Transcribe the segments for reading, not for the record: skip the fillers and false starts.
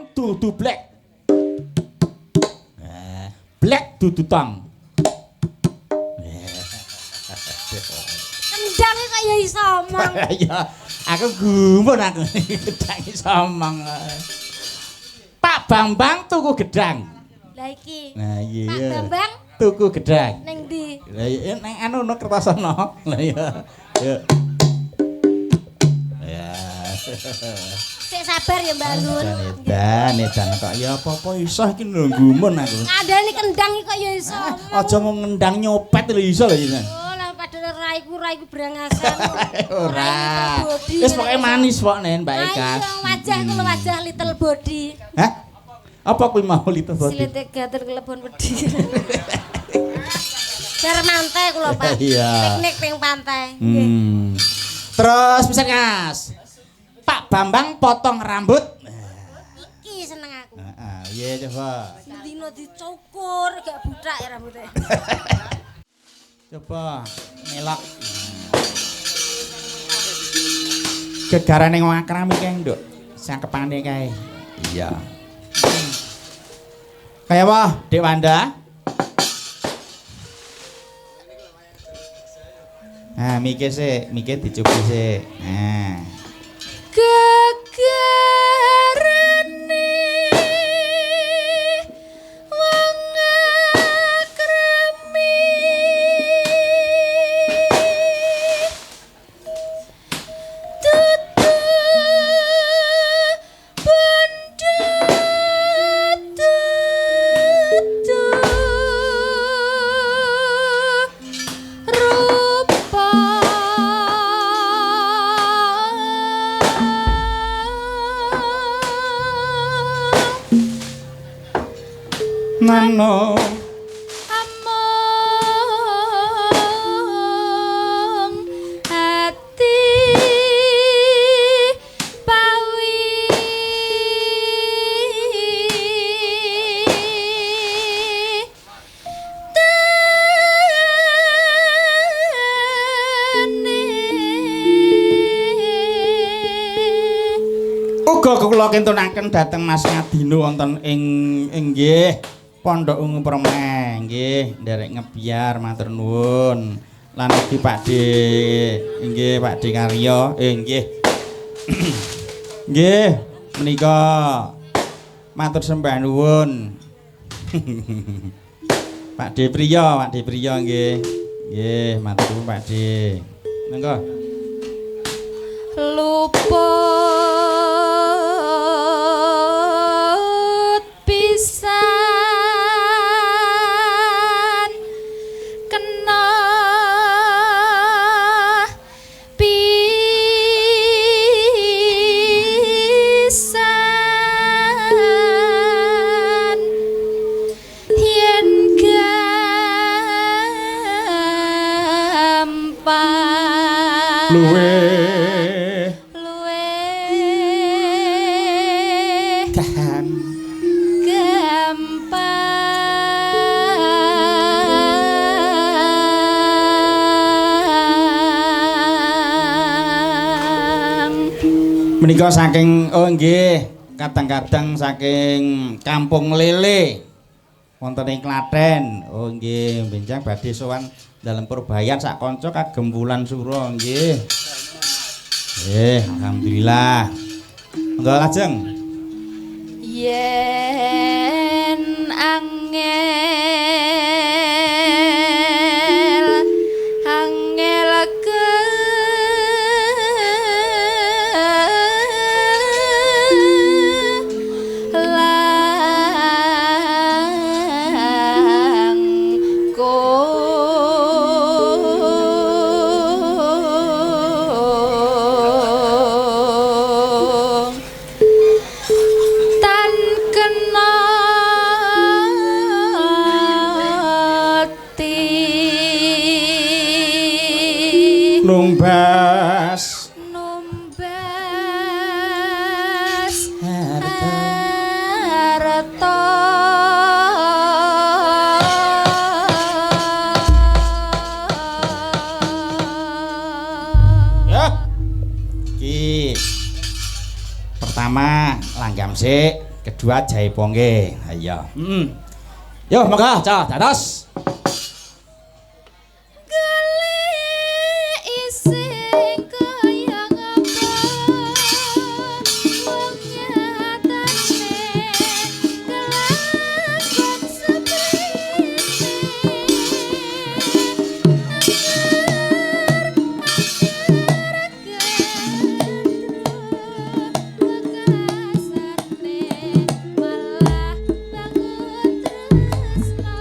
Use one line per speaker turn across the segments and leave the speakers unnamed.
Tong dudu blek. Blek dudu tong.
Kendang kok ya iso omong.
Ya, aku gumun aku. Gedang iso omong. Pak Bambang tuku gedang.
Lah iki.
Nah, iya.
Pak Bambang
tuku gedang.
Ning ndi?
Lah iya nang anu no Kertosono. Lah iya. Ya. Ya.
Sik sabar ya Mbak Lun.
Edan, edan kok ya apa-apa iso iki lho gumun aku.
Ngandani kendang iki kok ya iso omong.
Aja mung ngendang nyopet lho iso lho iki.
Oh, lah padahal raiku brangasan.
Ora. Wis pokoke manis kok Nen Mbak Eka.
Ayo wajahku lho wajah little body.
Hah? Apa kuwi mau little body?
Silite gatel kelebon wedi. Bar mantai kula Pak.
Iya.
Piknik ping pantai.
Terus pisan Mas. Pak Bambang potong rambut.
Iki seneng aku.
Heeh, iya coba.
Dino dicukur gak budak ya rambutnya.
Coba melok. Gegarane ngakram iki, Nduk. Sangkepane kae. Iya. Kaya apa, Dek Wanda? Nah, mike sik, mike dicuci sik. Nah.
Gegarane wong akrami tutu benda tutu rupa.
Nano
among ati pawi tane.
Uga kula kintunaken dhateng Mas Ngadino wonten ing inggih Pondok Ungu Permai nggih nderek ngebiar matur nuwun. Lan ugi Pak D inggih Pak D Karyo nggih. Nggih menika matur sembah nuwun. Pak D Priyo, Pak D Priyo nggih. Nggih matur nuwun Pak D. Monggo.
Luput pisan kena pisan yen gampang
Luwe
luwe
gampang.
Gampang.
Menika saking oh nggih, kadang-kadang saking Kampung Lele wonten ing Klaten. Oh nggih, benjang badhe sowan dalem Purbayan sak kanca kagem wulan sura nggih. Nggih, alhamdulillah. Monggo lajeng.
Yen angel angel ke langkung tan kena ati
Numbas
numbas
harta.
Harta.
Ya. Iki. Pertama langgam sik. Kedua jaipongke. Ha iya. Heeh. Yo monggo cah dados.
Golek ising kaya ngapa wong nyatane kelakon seprene anyar anyar malah bangun tresno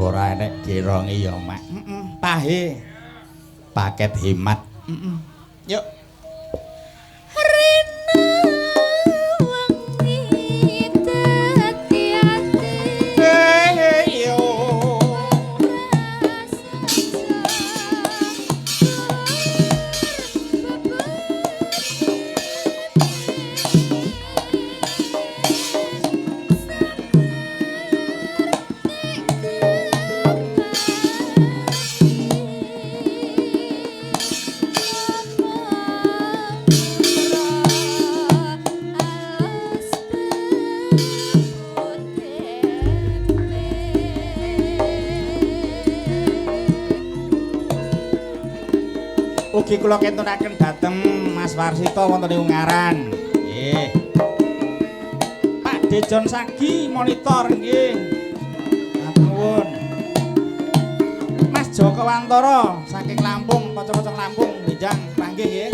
Ora enek geronge ya, Mak. Heeh, pahe. Paket hemat. Heeh. Yuk.
Rina wengi dadi ati
Yo. Ugi kula kentunaken dhateng Mas Warsito wonten ing Ungaran. Nggih. Pak Dejon Sagi monitor nggih. Matur nuwun. Mas Joko Wantara saking Lampung, kanca-kanca Lampung benjang panggih nggih.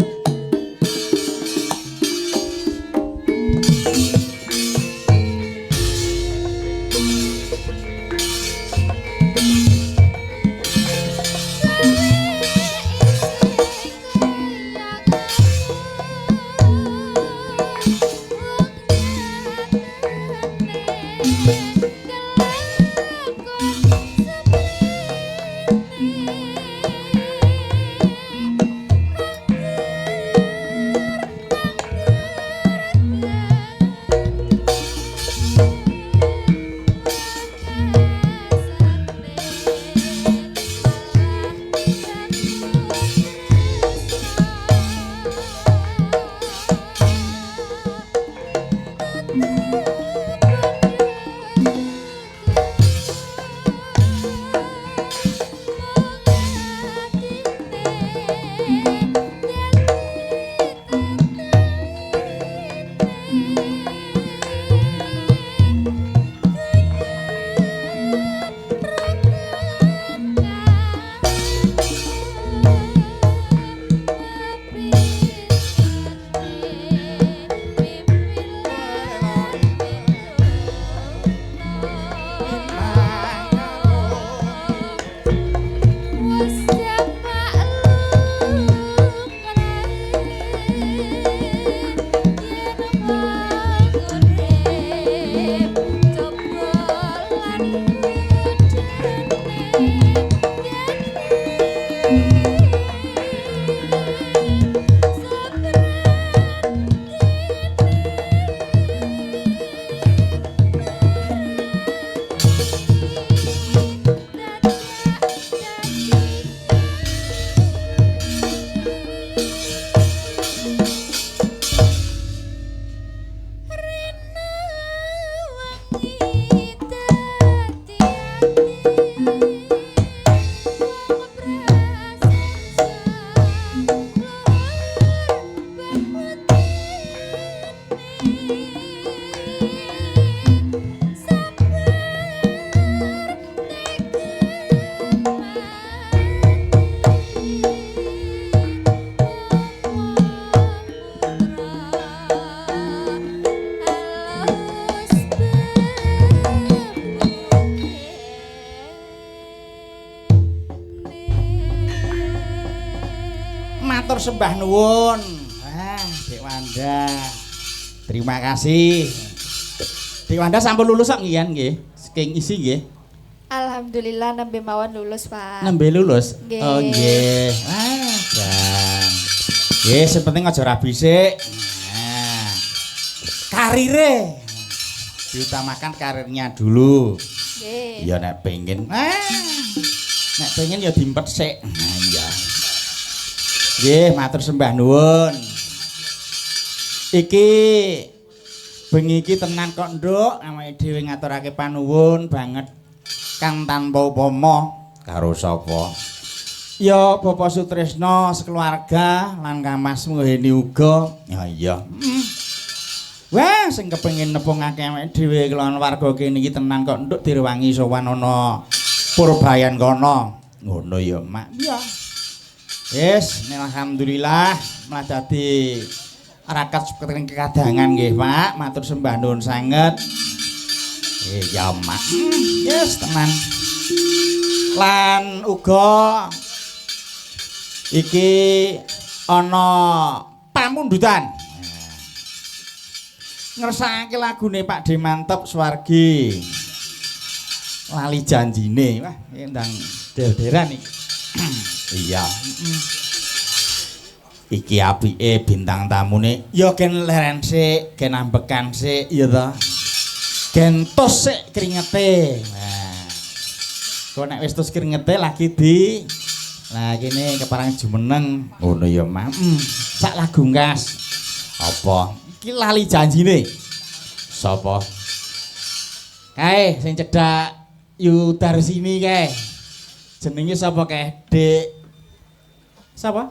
sembah nuwun. Ah, Dik Wanda. Terima kasih. Dik Wanda sampun lulus kok nggih nggih. Saking isi nggih.
Alhamdulillah nembe mawon lulus, Pak.
Nembe lulus?
Nggih.
Oh nggih. Ah, jan. Nggih, sing penting aja rabi sik. Nah. Karire. Diutamakan karirnya dulu.
Nggih.
Ya nek pengen. Ah. Nek pengen ya diempet sik. Nah iya. Nggih, matur sembah nuwun. Iki bengi iki tenan kok, Nduk, awake dhewe ngaturake panuwun banget kang tanpa upama karo sapa. Ya Bapak Sutrisno sekeluarga lan Kamas Muheni uga. Ya iya. Wah, sing kepengin nepungake awake dhewe kelawan warga kene iki tenan kok, Nduk, direwangi sowan ana Purbayan kono. Ngono ya, Mak. Iya. Wis, alhamdulillah malah dadi rakat seperti kekadangan nggih, Pak. Matur sembah nuwun sanget. Ya, Mak. Yes, tenan. Lan uga iki ana pamundutan. Ngersakake lagune Pak De Mantep Swargi. Lali janjine. Wah, iki ndang der-deran iki. Iya. Iki apike bintang tamune ya gen leren sik, gen ambekan sik, ya ta. Gen tos sik kringete. Nah. Kok nek wis tos kringete lagi di lah kene keparang jumeneng. Ngono ya, Mak. Sak lagu ngkas. Apa? Iki lali janjine. Sapa? Kae sing cedhak Yu Darsini kae. Jenenge sapa kae? Dik. Sapa?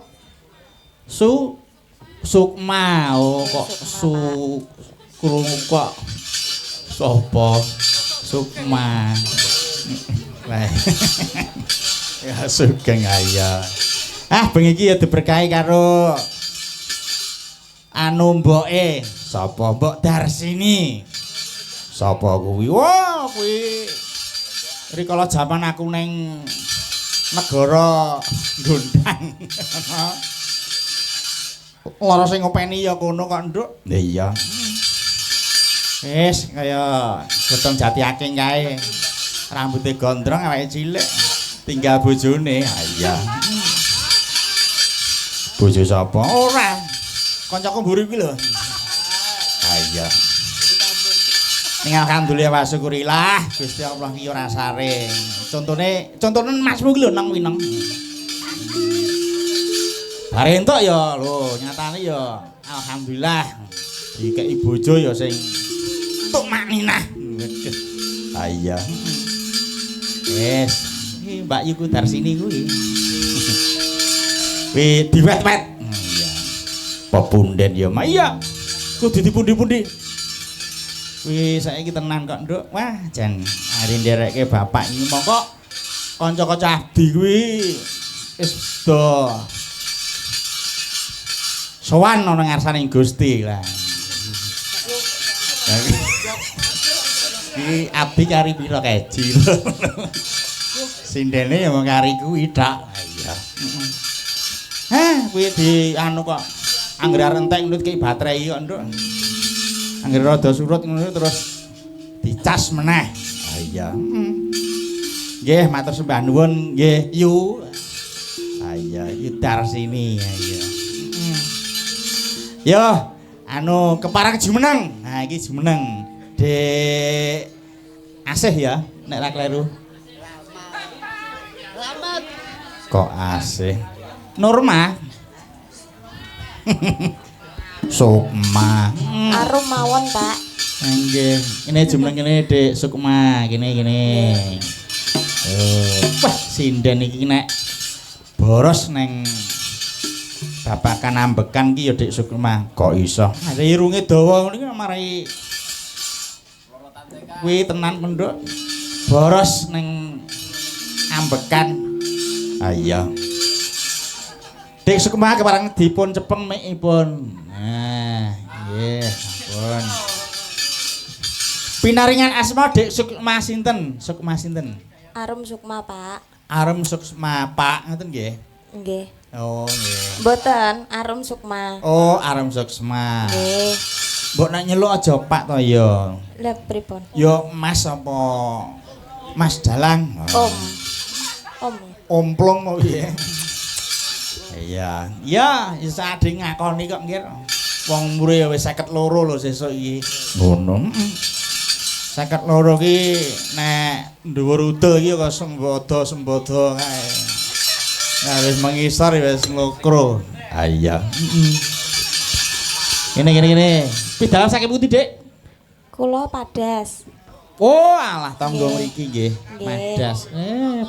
Su Sukma. Oh kok Su krungu kok sapa? Sukma. Lah. Ya sugeng ayo. Ah bengi iki ya diberkahi karo anu mboke. Sapa? Mbok Darsini. Sapa kuwi? Wah, kuwi rikala jaman aku ning negara Gondang. Lara sing ngopeni ya kono kok, Nduk. Lha iya. Wis kaya godhong jati aking kae. Rambute gondrong awake cilik. Tinggal bojone. Ha iya. Bojo sapa? Ora. Kancaku mburi kuwi lho. Ha iya. Ning alhamdulillah wa syukurillah Gusti Allah ki ora sare. Contone, contone masmu ki lho nang wineng. Bare entuk ya lho, nyatane ya alhamdulillah dikeki bojo ya sing entuk makninah. Waduh. Ha iya. Wis, iki Mbak Yuku Darsini kuwi. Wi diwet-wet. Iya. Pepunden ya, Mak. Iya. Kudu dipundi-pundi. Wih, saiki tenan kok, Nduk. Wah, jan ari nderekke bapak iki mongko kanca-kanca abdi kuwi wis do sowan ana ngarsane Gusti lah. Iki abdi kari pira keji. Sindene ya mung kari kuwi tok. Iya. Heh, kuwi di anu kok anggere arep entek ngono dikeki baterai kok, Nduk. Anggere rada surut ngono terus dicas meneh. Ha iya. Nggih, matur sembah nuwun nggih, Yu. Ha iya, Yu Darsini. Ha iya. Yo, anu keparang jumeneng. Nah, iki jumeneng. Dek Asih ya, nek ra kleru.
Rahmat.
Kok Asih? Norma. Sukma.
Arum mawon, Pak.
Nggih, ini jumeneng kene Dik Sukma, kene kene. Oh, wah sinden iki nek boros neng babakan ambekan ki ya Dik Sukma. Kok iso? Ada irunge dawa ngono iki marai kuwi tenan penduk. Boros neng ambekan. Ah iya. Dik Sukma kepareng dipun cepeng mikipun. Nah, nggih, sampun. Pinaringan asma Dik Sukma sinten? Sukma sinten?
Arum Sukma, Pak.
Arum Sukma, Pak, ngoten nggih.
Nggih.
Oh, nggih.
Mboten, Arum Sukma.
Oh, Arum Sukma.
Nggih.
Mbok nek nyeluk aja Pak to ya.
Lah pripun?
Ya Mas apa Mas Dalang?
Om. Om.
Omplong mau piye? Iya. Ya, iso ade ngakoni kok nggih. Wong umure ya wis 52 lho sesuk iki. Ngono. Heeh. 52 ki nek dhuwur uda iki kok sembodo-sembodo kae. Nah wis mengisor wis nglokro. Ah iya. Heeh. Ngene ngene ngene. Pidalam saking pundi, Dik?
Kula Padas.
Oh, alah tangga mriki nggih. Padas.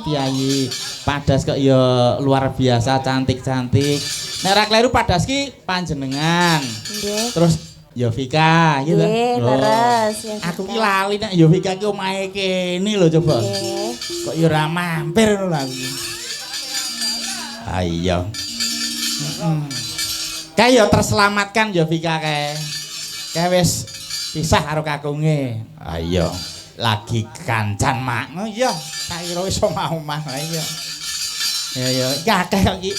Piyayi Padas kok ya luar biasa cantik-cantik. Nek ora kleru Padas ki panjenengan.
Nggih.
Terus Yovika gitu.
Nggih, leres.
Aku ki lali nek Yovika ki omahe kene lho coba.
Nggih.
Kok ya ora mampir ngono lho aku. Ah iya. Heeh. Kae ya terselamatkan Yovika kae. Kae wis pisah karo kakunge. Ah iya. Lagi kancan mak. Oh iya, tak kira wis omah-omah. Lah iya. Ya ya, iki akeh kok iki.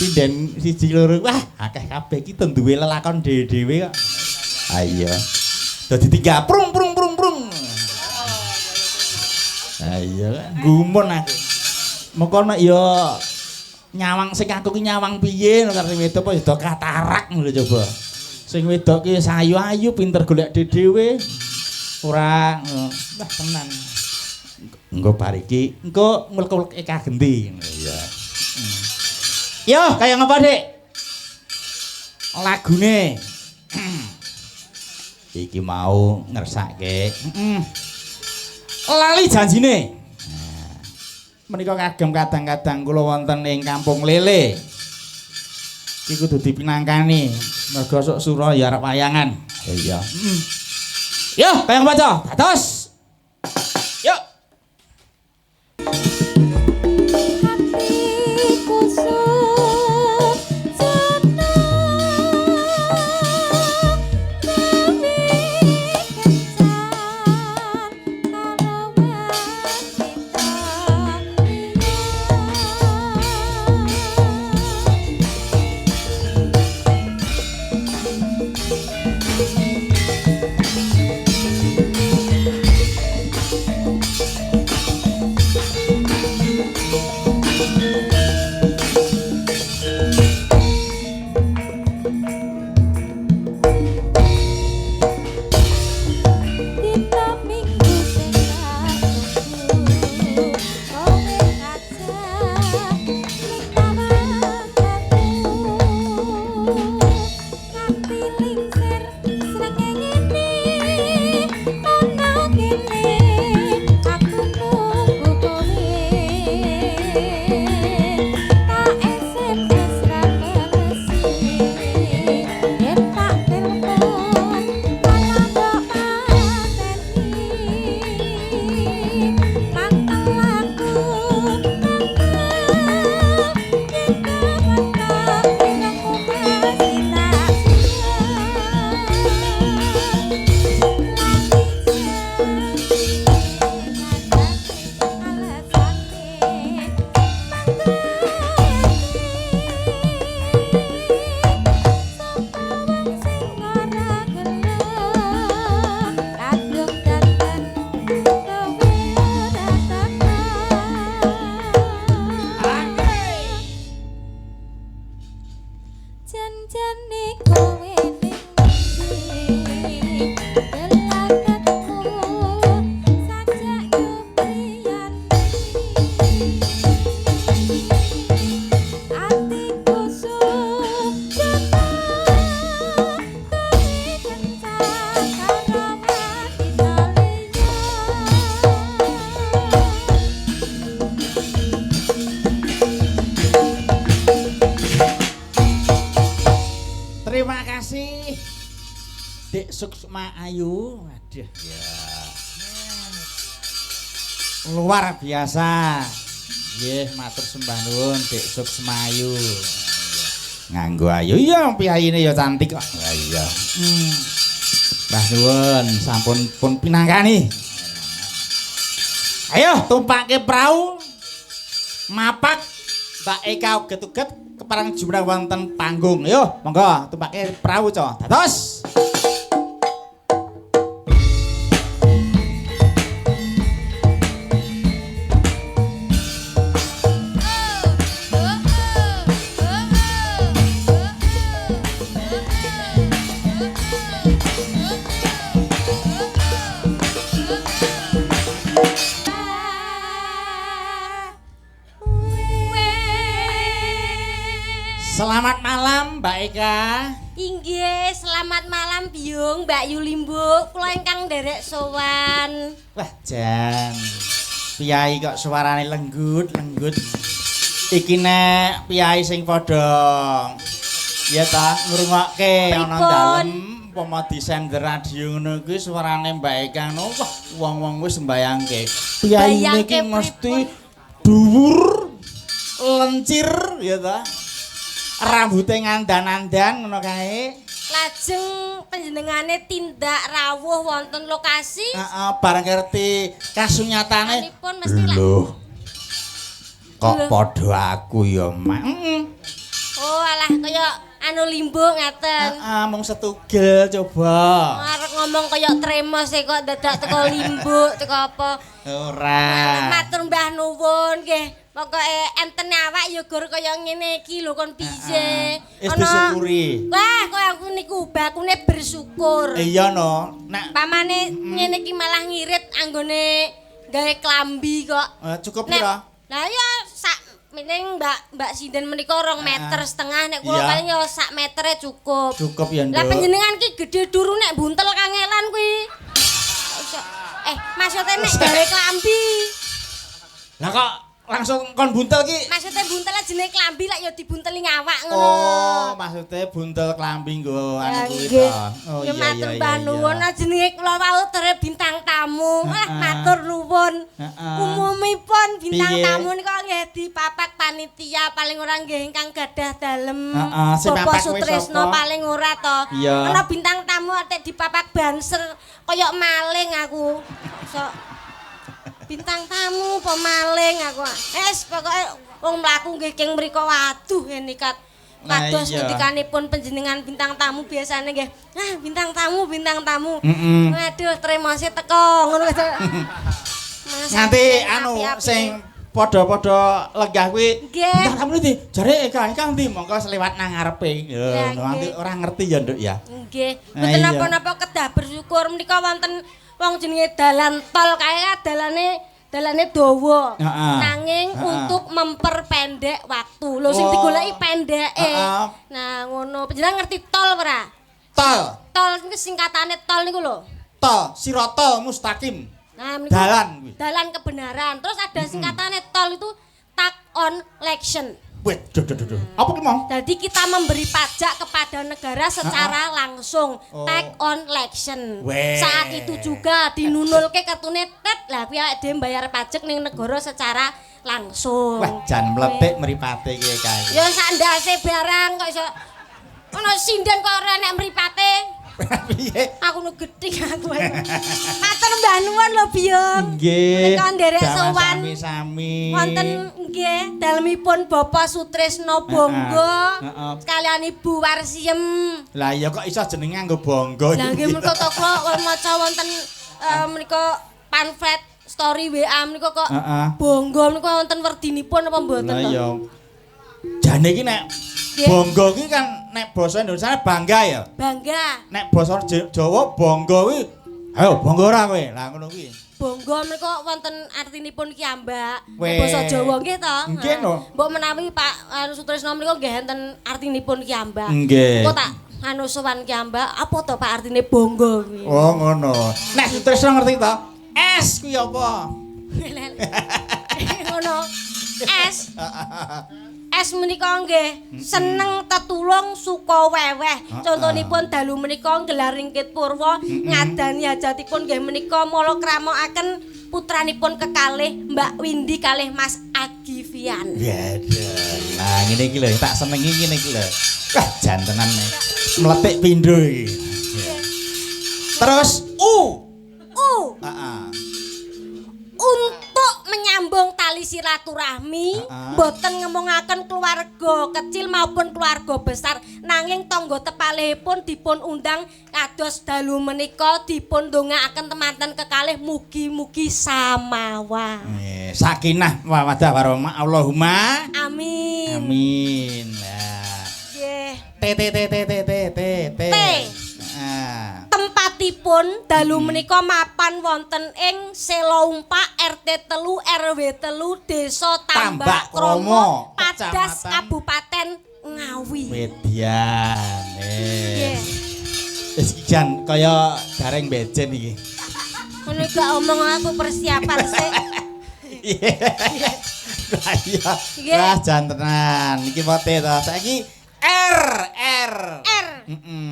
Sinden siji loro. Wah, akeh kabeh iki duwe lelakon dhewe-dhewe kok. Ah iya. Dadi tiga prung prung prung prung. Ah iya, gumun aku. Mengko nek ya nyawang sing aku ki nyawang piye karo sing wedok apa ya do katarak ngono coba. Sing wedok ki ayu-ayu pinter golek dhewe. Ora wah tenan. Engko bar iki engko mlek-mleke kagenti. Iya. Yo, kaya ngapa, Dik? Lagune. Iki mau ngersake. Heeh. Lali janjine. Nah, menika kagem kadang-kadang kula wonten ing Kampung Lele. Iki kudu dipinangkani. Mergo sok sura ya arep wayangan. Iya. Heeh. Yo, kaya ngapa, Cok? Dados. Yo.
Hatiku sejana gawe kencan karo wanita Dina minggu sing tak tunggu kowe ngajak ning taman aku nganti lingsir srengenge ana kene aku nunggu kowe tak SMS ra balesi yen tak telepon malah mbok pateni mantel aku mangkel yen kemetok irungmu masih tak Janjane kowe ning ndi belakatmu sajak yo priyane atiku sujana gawe kencan karo wanita liya.
Terima kasih Dik Suksma Ayu. Aduh ya. Luar biasa. Nggih, matur sembah nuwun Dik Suksma Ayu. Nganggo ayu iya piyayine ya cantik kok. Lah iya. Mbah nuwun sampun pun pinangkani. Ayo tumpake prau. Mapak Mbak Eka uget-uget kepareng jumeneng wonten panggung. Yo, monggo tumpake prau co. Dados. Selamat malam Mbak Eka.
Inggih, selamat malam Biyung, Mbak Yulimbuk. Kula ingkang nderek sowan.
Wah, jan. Piyai kok suarane lenggut, lenggut. Iki nek piyai sing padha ya ta ngrungokke ana dalem umpama disender radio ngono kuwi suarane Mbak Eka ngono, wah wong-wong wis mbayangke. Piyai niki mesti dhuwur, lencir ya ta. Rambute ngandan-andan ngono kae.
Lajeng panjenengane tindak rawuh wonten lokasi.
Heeh, bareng ngerti kasunyatane
mesti lak.
Lho. Kok padha aku ya, Mak. Heeh.
Oh, alah kaya anu limbuk ngaten.
Heeh, mung setugel coba.
Arep ngomong kaya tremos e kok dadak teko limbuk, teko apa.
Ora.
Matur mbah nuwun nggih. Pokoke enten awak ya gur kaya ngene iki lho kon piye.
Wis disyukuri.
Wah, kok aku niku bakune bersyukur.
Iya no. Nek
pamane ngene iki malah ngirit anggone gawe klambi kok.
Cukup pira?
Lah ya sak mining Mbak Sinden menika 2,5 meter nek kula paling ya sak metere cukup.
Cukup ya, Nduk.
Lah panjenengan ki gedhe duru nek buntel kangelan kuwi. Maksudnya nek gawe klambi.
Lah kok langsung kon buntel ki?
Maksudnya buntel jenenge klambi lak ya dibunteli ngawak ngono.
Oh, maksudnya buntel klambi nggo anu kuwi to. Oh iya iya.
Matur mbah nuwun jenenge kula wau tere bintang tamu. Wah, matur nuwun. Umumipun bintang tamu nika nggih dipapak panitia paling ora nggih ingkang gadah dalem.
Heeh,
Bapak Sutrisno paling ora to. Ana bintang tamu atik dipapak banser kaya maling aku. Sok bintang tamu apa maling aku. Wis pokoke wong mlaku nggih king mriko waduh nikat. Kados ngendikanipun panjenengan bintang tamu biasane nggih. Ah, bintang tamu, bintang tamu. Waduh, tremose teko ngono.
Nganti anu sing padha-padha lenggah kuwi. Bintang tamu ndi? Jare Eka, Eka ndi? Mongko seliwat nang ngarepe. Ya, nanti ora ngerti ya, Nduk ya.
Nggih. Mboten napa-napa kedah bersyukur menika wonten wong jenenge dalan tol kae dalane dawa. Nanging untuk memperpendek waktu. Lho sing digoleki pendeke. Nah, ngono. Panjenengan ngerti tol ora?
Tol.
Tol niku singkatane tol niku lho.
Tol, siratal mustaqim.
Nah, niku
dalan kuwi.
Dalan kebenaran. Terus ada singkatane tol itu tax on election.
Weh, duh. Apa ki mau?
Jadi kita memberi pajak kepada negara secara langsung, tax on election. Saat itu juga dinunulke kartune tet lah kuwi awake dhewe mbayar pajak ning negara secara langsung.
Wah, jan mletik mripate iki kae.
Ya sak ndase barang kok iso ono sinden kok ora enek mripate.
Piye?
Aku nu gething aku. Matur mbah nuwun lho, Biyung.
Nggih.
Menika nderek sowan.
Sami-sami.
Wonten nggih dalemipun Bapak Sutrisno Bonggo. Sekalian Ibu Warsiem.
Lah iya kok iso jenenge nganggo Bonggo.
Lah nggih menika to kula maca wonten menika pamflet story WA menika kok Bonggo menika wonten werdinipun apa mboten to?
Lah iya. Jane iki nek Bonggo ki kan nek basa Indonesia bangga ya.
Bangga.
Nek basa Jawa bangga kuwi, ayo bangga ora kowe. Lah ngono kuwi.
Bangga menika wonten artinipun ki ambak. Nek basa Jawa nggih to?
Nggih no.
Mbok menawi Pak Sutrisno menika nggih enten artinipun ki ambak.
Nggih.
Kok tak anu sowan ki ambak, apa to Pak artine bangga kuwi?
Oh ngono. Nek Sutrisno ngerti to? S kuwi apa?
Ngono. S. S menika nggih seneng tetulung suka weweh. Contonipun dalu menika nggelar ringkit purwa ngadani hajatipun nggih menika mala kramakaken putranipun kekalih Mbak Windi kalih Mas Agivian.
Lah ngene iki lho tak senengi ngene iki lho. Wah jan tenan mletik pindho iki. Terus U.
U.
Heeh.
Untuk menyambung tali tali silaturahmi, mboten ngemongaken keluarga kecil maupun keluarga besar, nanging tangga tepalihipun dipun undang kados dalu menika dipun dongaaken temanten kekalih mugi-mugi samawa.
Sakinah mawaddah warahmah. Allahumma
amin.
Amin. Lah.
Nggih.
T T T T T T T T.
T. Tempatipun dalu menika mapan wonten ing Selompak RT 3 RW 3 Desa Tambak Kromo, Padas, Kabupaten Ngawi.
Median. Nggih. Wis iki jan kaya gareng bejen iki.
Ngono gak omong aku persiapan sik.
Iya. Wah, jan tenan. Iki pote to. Saiki R R.
R.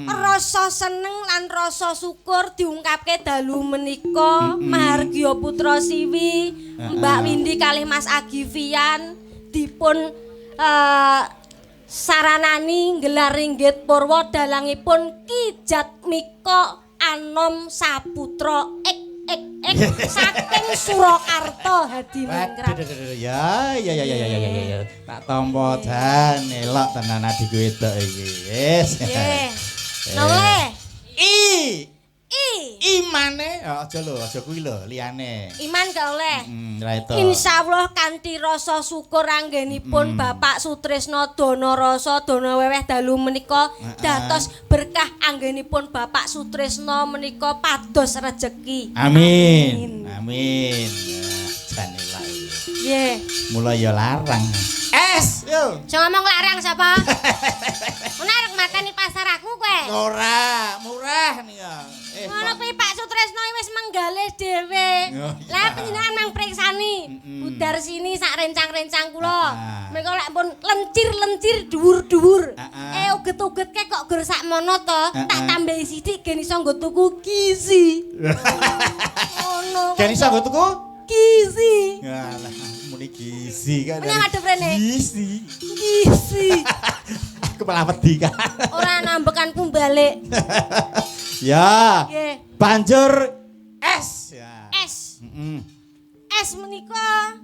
Rasa seneng lan rasa syukur diungkapke dalu menika Mahargya Putra Siwi, Mbak Windy kalih Mas Agi Fian dipun saranani nggelar ringgit purwa dalangipun Ki Jatmika Anom Saputra ek ek ek saking Surakarta Hadiningrat.
Ya ya ya ya ya ya ya. Tak tampa jan elok tenan adikku wedok iki. Wis.
Nggih. Noleh.
I.
I.
Imane aja lho, aja kuwi lho liyane.
Iman gak oleh. Insyaallah kanthi rasa syukur anggenipun Bapak Sutrisno dana rasa dana weweh dalu menika dados berkah anggenipun Bapak Sutrisno menika pados rejeki.
Amin. Amin. Jan elok iki.
Nggih.
Mulai ya larang. Es, yo.
Aja ngomong larang sapa? Menarik mateni pasar aku kowe.
Ora, murah nih ya.
Ngono kuwi Pak Sutrisno wis menggalih dhewe. Lah panjenengan mang priksani. Budar sini sak rencang-rencang kula. Mengko lek pun lencir-lencir dhuwur-dhuwur. Uget-ugetke kok gur sakmono to, tak tambahi sithik gen iso nggo tuku gizi. Ngono.
Gen iso nggo tuku
gizi.
Alah, muni gizi kan.
Menyang ngadep rene.
Gizi.
Gizi.
Aku malah wedi kan.
Ora nambekanku balik.
Ya.
Nggih.
Banjur S ya.
S. S menika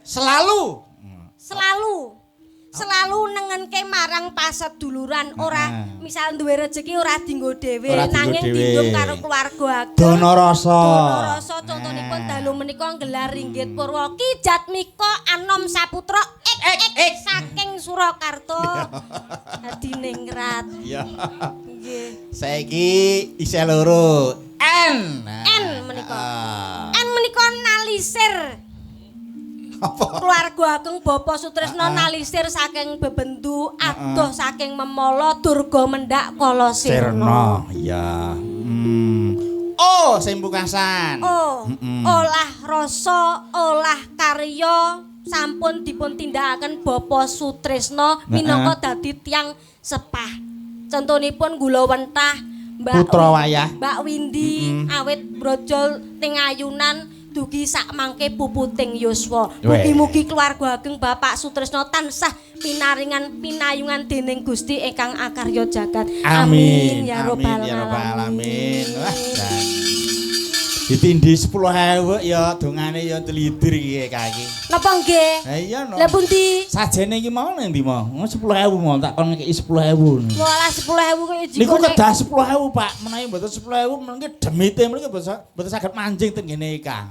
selalu.
Selalu. Selalu nengenke marang paseduluran ora misal duwe rejeki ora dinggo dhewe nanging dinggo karo keluarga ageng.
Dana rasa.
Dana rasa contonipun dalu menika nggelar ringgit purwa Ki Jatmika Anom Saputra ek ek saking Surakarta Hadiningrat.
Iya.
Nggih.
Saiki isih loro. N.
N menika. N menika nalisir.
Apa?
Keluarga ageng Bapak Sutrisno nalisir saking bebendu adoh saking memala durga mendhak kala sirna.
Iya. Oh, sing pungkasan.
Oh, olah rasa, olah karya sampun dipun tindakaken Bapak Sutrisno minangka dadi tiyang sepah. Contonipun gula wentah Mbak
Putra wayah.
Mbak Windy awit brojol ting ayunan dugi sak mangke puputing yuswa. Mugi-mugi keluarga ageng Bapak Sutrisno tansah pinaringan pinayungan dening Gusti ingkang akarya jagat.
Amin
ya robbal
alamin. Wah, jan. Ditindhi 10.000 ya dongane ya dlidir iki kaki.
Napa nggih?
Ha iya no.
Lah pundi?
Sajene iki mau nang ndi mau? 10.000 mau tak kon ngekeki 10.000.
Walah 10.000 kok jikone.
Niku kedah 10.000 Pak, menawi mboten 10.000 mengke demite mriki mboten saged manjing teng ngene Kang.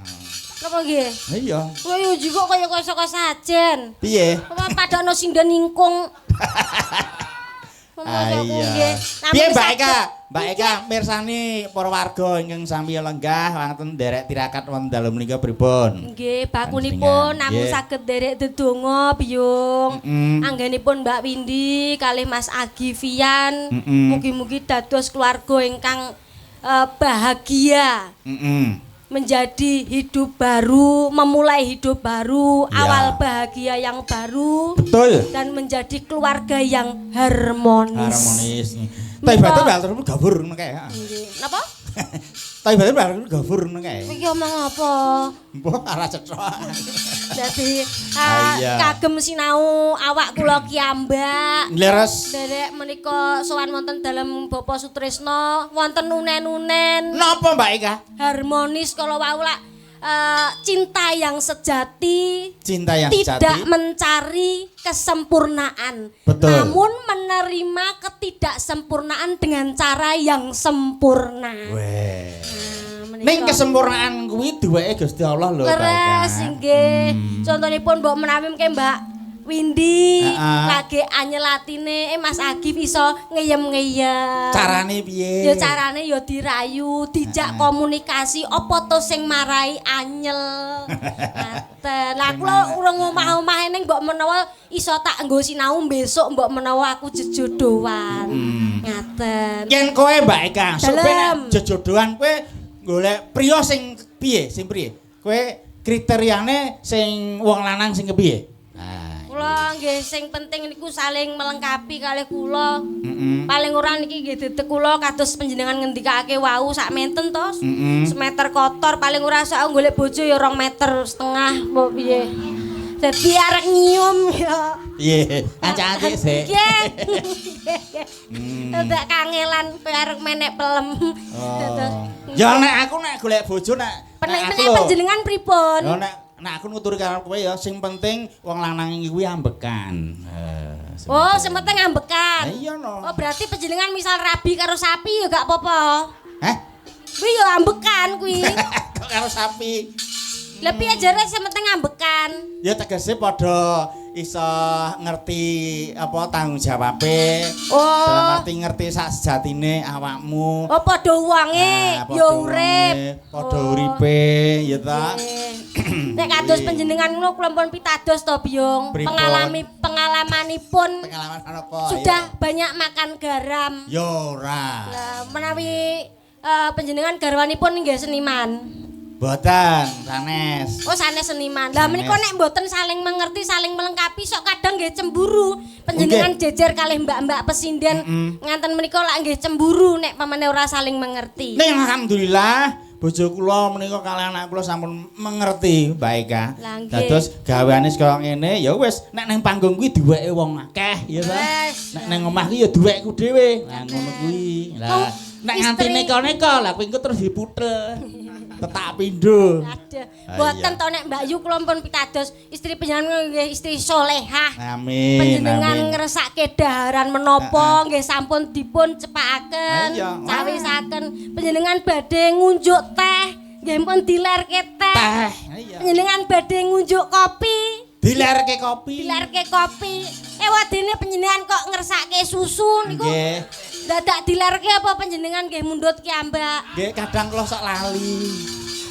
Napa nggih?
Ha iya.
Kowe yo jikok kaya kaya saka sajen.
Piye?
Apa padakno sinden ingkung.
Iya. Piye Mbak Eka? Mbak Eka mirsani para warga ingkang sami lenggah wonten nderek tirakat wonten dalu menika pripun?
Nggih, bakunipun namung saged nderek dedonga biyung. Anggenipun Mbak Windy kalih Mas Agi Fian, mugi-mugi dados keluarga ingkang bahagia. Menjadi hidup baru, memulai hidup baru, awal bahagia yang baru.
Betul.
Dan menjadi keluarga yang harmonis.
Harmonis. Taibaten bakal gabur ngono kae.
Nggih. Napa?
Taibaten bakal gabur ngono kae.
Iki omong apa?
Mbah ora cetha.
Dadi kagem sinau awak kula kiambak.
Leres.
Nderek menika sowan wonten dalem Bapak Sutrisno, wonten unen-unen.
Napa Mbak Eka?
Harmonis kala wau lak Cinta yang sejati
Cinta yang
tidak
sejati.
Mencari kesempurnaan,
Betul.
namun menerima ketidaksempurnaan dengan cara yang sempurna.
Weh.
Nah, menika.
Ning kesempurnaan kuwi duweke Gusti Allah lho,
Leres
Mbak Eka.
nggih. Contonipun mbok menawi mengke Mbak Windy lagi anyel atine, Mas Agif iso ngeyem-ngeyem.
Carane piye?
Ya carane ya dirayu, dijak komunikasi apa to sing marai anyel. Ngaten. Lah kula urung omah-omah ning mbok menawa iso tak nggo sinau besok mbok menawa aku jejodohan. Ngaten.
Yen kowe Mbak Eka, sok ben
Dalem.
Jejodohan kowe golek priya sing piye? Sing priye? Kowe kriteriane sing wong lanang sing kepiye? Nah,
Kula nggih sing penting niku saling melengkapi kalih kula. Paling ora niki nggih dedek kula kados panjenengan ngendikake wau sak menten to. Semeter kotor paling ora sok aku golek bojo ya 2,5 meter mbok piye. Dadi arek nyium ya.
Piye? Kancane sik.
Nggih. Dadak kangelan kowe arek menek pelem. Dados
Oh. Ya nek aku nek golek bojo nek
Nek
nek aku
nek
lho.
panjenengan pripun?
Ya nek nek aku nuturi karo kowe ya sing penting wong lanang kuwi ambekan. Sing
Oh, sing penting ambekan.
Lah iya no.
Oh, berarti panjenengan misal rabi karo sapi ya gak apa-apa.
Hah?
Kuwi ya ambekan kuwi.
Kok karo sapi?
Lah piye jare sing penting ambekan?
Ya tegese padha iso ngerti apa tanggung jawabe.
Oh.
Dalam arti ngerti sak sejatine awakmu.
Oh, padha wonge
Nah,
ya
padha
urip.
wonge, padha
Oh.
uripe ya ta.
Nggih. Nek kados panjenengan ngono kula pun pitados to, Biyung.
Pripun?
Pengalami pengalamanipun
Pengalaman apa?
sudah banyak makan garam.
Ya ora.
Lah menawi panjenengan garwanipun nggih seniman.
Boten, sanes.
Oh, sanes seniman. Lah menika nek mboten saling mengerti, saling melengkapi sok kadang nggih cemburu. Panjenengan jejer kalih mbak-mbak pesinden nganten menika lak nggih cemburu nek pamane ora saling mengerti.
Ning alhamdulillah bojo kula menika kalih anak kula sampun mengerti Mbak Eka.
Lah, nggih.
Dados gaweane kaya ngene ya wis nek ning panggung kuwi duweke wong akeh ya ta.
Wes.
Nek ning omah kuwi ya duwekku dhewe. Lah ngono kuwi.
Wong
Lah nek nganti
istri-
neka-neka lah kuwi engko terus diputel. Tetak pindho.
Aduh,
Ah,
mboten
iya.
to nek Mbak Yu kula pun pitados istri panjenengan nggih istri solehah.
Amin.
Panjenengan
amin.
ngersake daharan menapa nggih sampun dipun cepakaken,
Ah, iya.
cawisaken. Panjenengan badhe ngunjuk teh, nggih pun dilerke teh.
Teh. Iya.
Panjenengan badhe ngunjuk kopi,
Dilerke kopi.
dilerke kopi. Ewadene panjenengan kok ngersake susu niku
Nggih.
dadak dilerke apa panjenengan nggih mundhut kiambak?
Nggih kadang kula sok lali.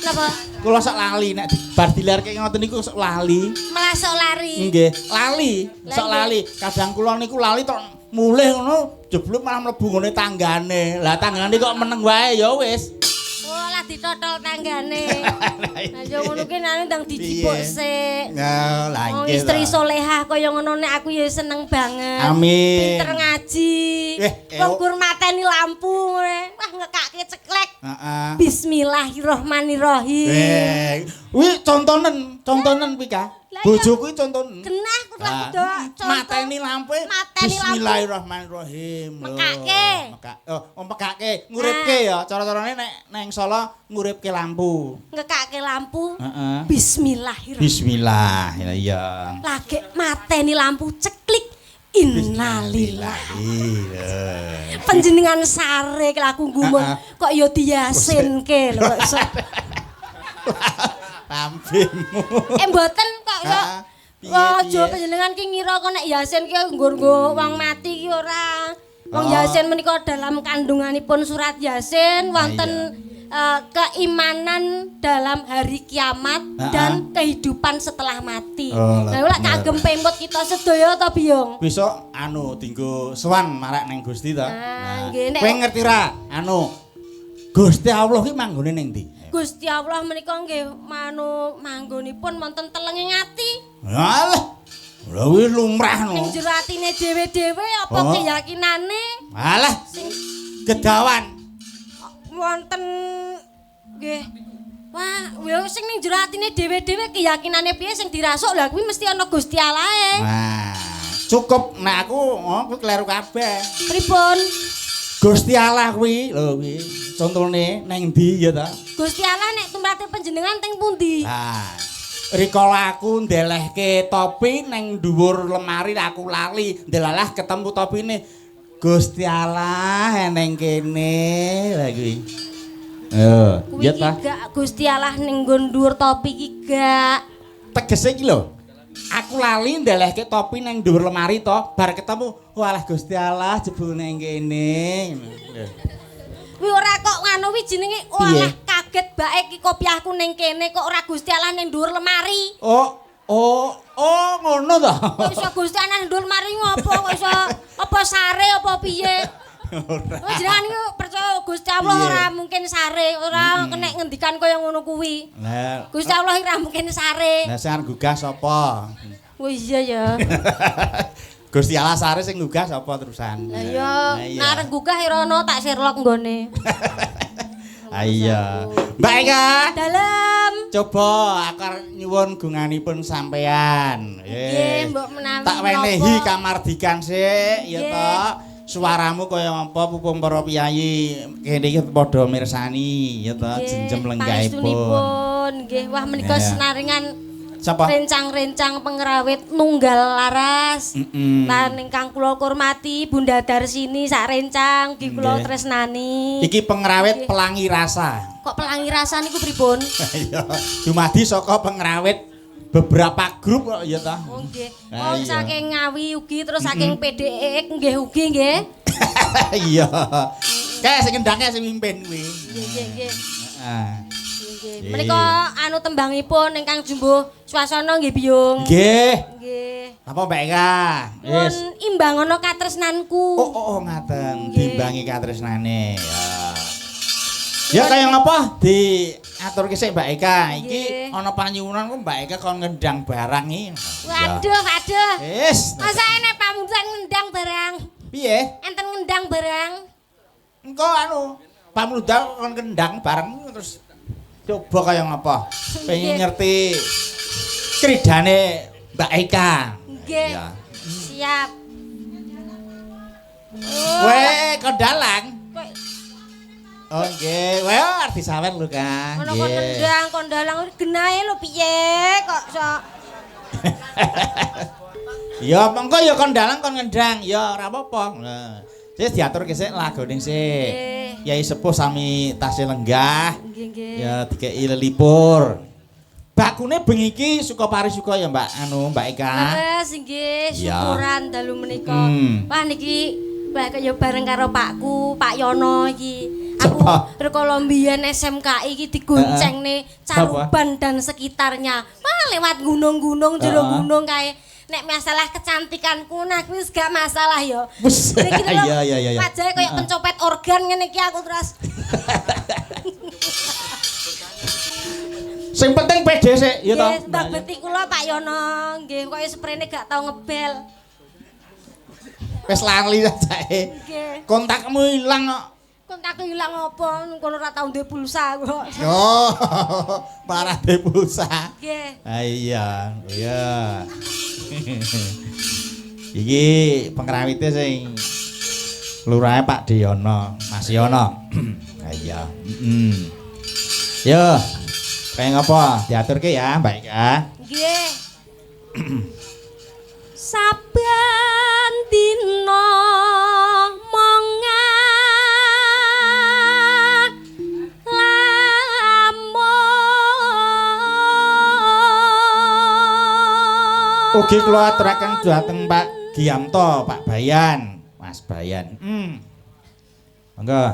Napa?
Kula sok lali nek bar dilerke ngoten niku sok lali.
Malah sok lari.
Nggih, lali,
Lah,
sok
nggih.
lali. Kadang kula niku lali tok mulih ngono jeblok malah mlebu ngene tanggane. Lah tanggane kok meneng wae ya wis.
Oh, lah ditotol tanggane. Lah yo ngono ki nang ndang dijipuk
Piye?
sik.
Nah, lah
Wong
nggih.
istri
ta.
solehah kaya ngono nek aku ya seneng banget.
Amin.
Pinter ngaji.
Eh,
Wong
eh,
gur mateni lampu ngene. Wah ngekake ceklek.
Heeh.
Bismillahirrahmanirrahim.
Eh, kuwi contonen, contonen kuwi Kak.
Lah, iya.
Bojo kuwi contonen.
Genah kudu
Lah,
aku contoh.
Mateni lampu.
Mateni lampu.
Bismillahirrahmanirrahim. Lho,
Mekake.
Oh, mekake, nguripke ya. Cara-carane nek neng Solo nguripke lampu.
Ngekake lampu.
Heeh.
Bismillahirrahmanirrahim.
Bismillah. Ya iya.
Lagi mateni lampu ceklik. Innalillahi.
Iya.
Panjenengan sare laku gumun kok ya diyasinke lho kok iso.
Lambemu.
Eh mboten kok kok.
Heeh. Piye,
Wah, aja
piye?
panjenengan ki ngira kok nek Yasin ki nggo-nggo wong mati ki ora. Wong
Oh.
Yasin menika dalam kandunganipun surat Yasin wonten keimanan dalam hari kiamat dan kehidupan setelah mati.
Oh, lah
Nah, lek
bener.
kagem pemut kita sedaya to, Biyung.
Besok anu dinggo sowan marak neng Gusti to.
Ah, nggih, nek-
Kowe ngerti ra? Anu Gusti Allah ki manggone ning ndi?
Gusti Allah menika nggih manu manggonipun wonten telenging ati.
Alah. Lha kuwi lumrah no.
Ning jero atine dhewe-dhewe apa
Oh.
keyakinane
Alah,
sing
kedawan.
wonten nggih. Wah, ya sing ning jero atine dhewe-dhewe keyakinane piye sing dirasuk lha kuwi mesti ana Gusti Allahe.
Nah, cukup nek aku oh kuwi kleru kabeh.
Pripun?
Gusti Allah kuwi lho kuwi contone neng ndi ya ta?
Gusti Allah nek tumrate panjenengan teng pundi?
Lah, rikala aku ndelehke topi neng dhuwur lemari aku lali, ndelalah ketemu topine. Gusti Allah eneng kene lha kuwi. Yo,
Kuwi
ya ta?
gak Gusti Allah ning nggon dhuwur topi iki gak.
Tegese iki lho. Aku lali ndelehke topi neng dhuwur lemari to, bar ketemu, walah Gusti Allah jebul neng kene.
Kuwi ora kok ngono kuwi jenenge walah kaget bae iki kopiahku ning kene kok ora Gusti Allah ning dhuwur lemari.
Oh, oh, oh ngono to.
Kok iso Gusti Allah ning dhuwur lemari ngopo kok iso apa sare apa piye?
Ora.
Oh jenengan iku percaya Gusti Allah ora mungkin sare, ora kena ngendikan kaya ngono kuwi.
Lah,
Gusti Allah ora mungkin sare.
Lah sing arep gugah sapa?
Oh iya ya.
Gusti Allah sare sing gugah sapa terusan?
Lah iya, nek arep gugah ya rono tak sherlock nggone.
Ah iya. Mbak Eka,
Dalem.
coba aku arep nyuwun gunganipun sampean.
Nggih, mbok menawi
Tak wenehi kamardikan sik ya
Nggih.
to. Suaramu kaya apa pupung para piyayi kene iki padha mirsani ya to, jenjem lenggahipun.
Pangestunipun nggih. Wah menika senaringan
Sapa?
rencang-rencang pengrawit nunggal laras. Lan ingkang kula hormati Bunda Darsini sak rencang ugi kula tresnani.
Iki pengrawit pelangi rasa.
Kok pelangi rasa niku pripun?
Iya, dumadi saka pengrawit beberapa grup kok ya ta.
Oh nggih.
Lah,
Oh
iya.
saking Ngawi ugi terus saking PDE nggih ugi nggih.
Iya. Kae sing ngendangke sing mimpin kuwi.
Nggih nggih nggih.
Heeh.
Nggih. Menika anu tembangipun ingkang jumbuh swasana nggih Biyung.
Nggih.
Nggih.
Apa Mbak Eka?
Nyuwun imbangono katresnanku.
Oh oh, oh ngaten, dimbangi katresnane. Ya. Ya kaya ngapa diaturke sik Mbak Eka. Iki ana panyuwunan kok Mbak Eka kon ngendang barang iki.
Waduh, waduh.
Wis.
Masa enek pamundutan ngendang barang?
Piye?
Enten ngendang barang.
Engko anu pamundutan kon kendang bareng terus coba kaya ngapa? Pengen ngerti kridane Mbak Eka.
Nggih. Siap.
Weh, kon dalang. Oh nggih, weh arep disawer lho, Kang.
Ono kon nendang, kon dalang genahe lho piye kok sok.
Ya monggo ya kon dalang kon ngendang, ya ora apa-apa. Nah, wis diaturke sik lagone sik. Yai sepuh sami tasih lenggah.
Nggih, nggih.
Ya dikeki lelipur. Bakune bengi iki suka parisuka ya Mbak anu Mbak Eka.
Leres nggih, syukuran dalu menika. Wah niki wah kaya bareng karo Pakku, Pak Yono iki. Aku rikala mbiyen SMKI iki digoncengne Caruban dan sekitarnya. Wah lewat gunung-gunung, jero gunung kae. Nek masalah kecantikanku nah kuwi wis gak masalah ya.
Iya iya iya.
Wajahe kaya pencopet organ ngene iki aku terus.
Sing penting pede sik ya to.
Nggih, mbak beti kula Pak Yono, nggih koyo sprene gak tau ngebel.
Wis lali sajake.
Nggih.
Kontakmu ilang kok.
Kontakku ilang apa? Kono ora tau ndek pulsa kok.
Oh, parah ndek pulsa.
Nggih.
Ah iya, iya. Iki pengrawite sing lurahe Pak Deyono, Mas Yono. Ah iya. Heeh. Yo. Kayak ngapa? Diaturke ya, Mbak Eka.
Nggih. Saben dina mongan lamun.
Ugi kula aturaken dhumateng Pak Giamto, Pak Bayan, Mas Bayan. Monggo.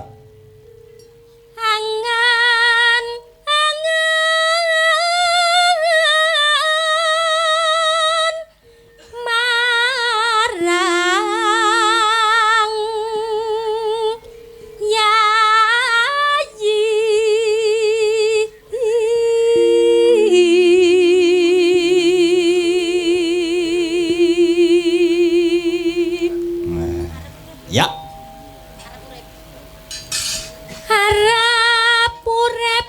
Angan angan marang yayi.
Ya.
Harap urip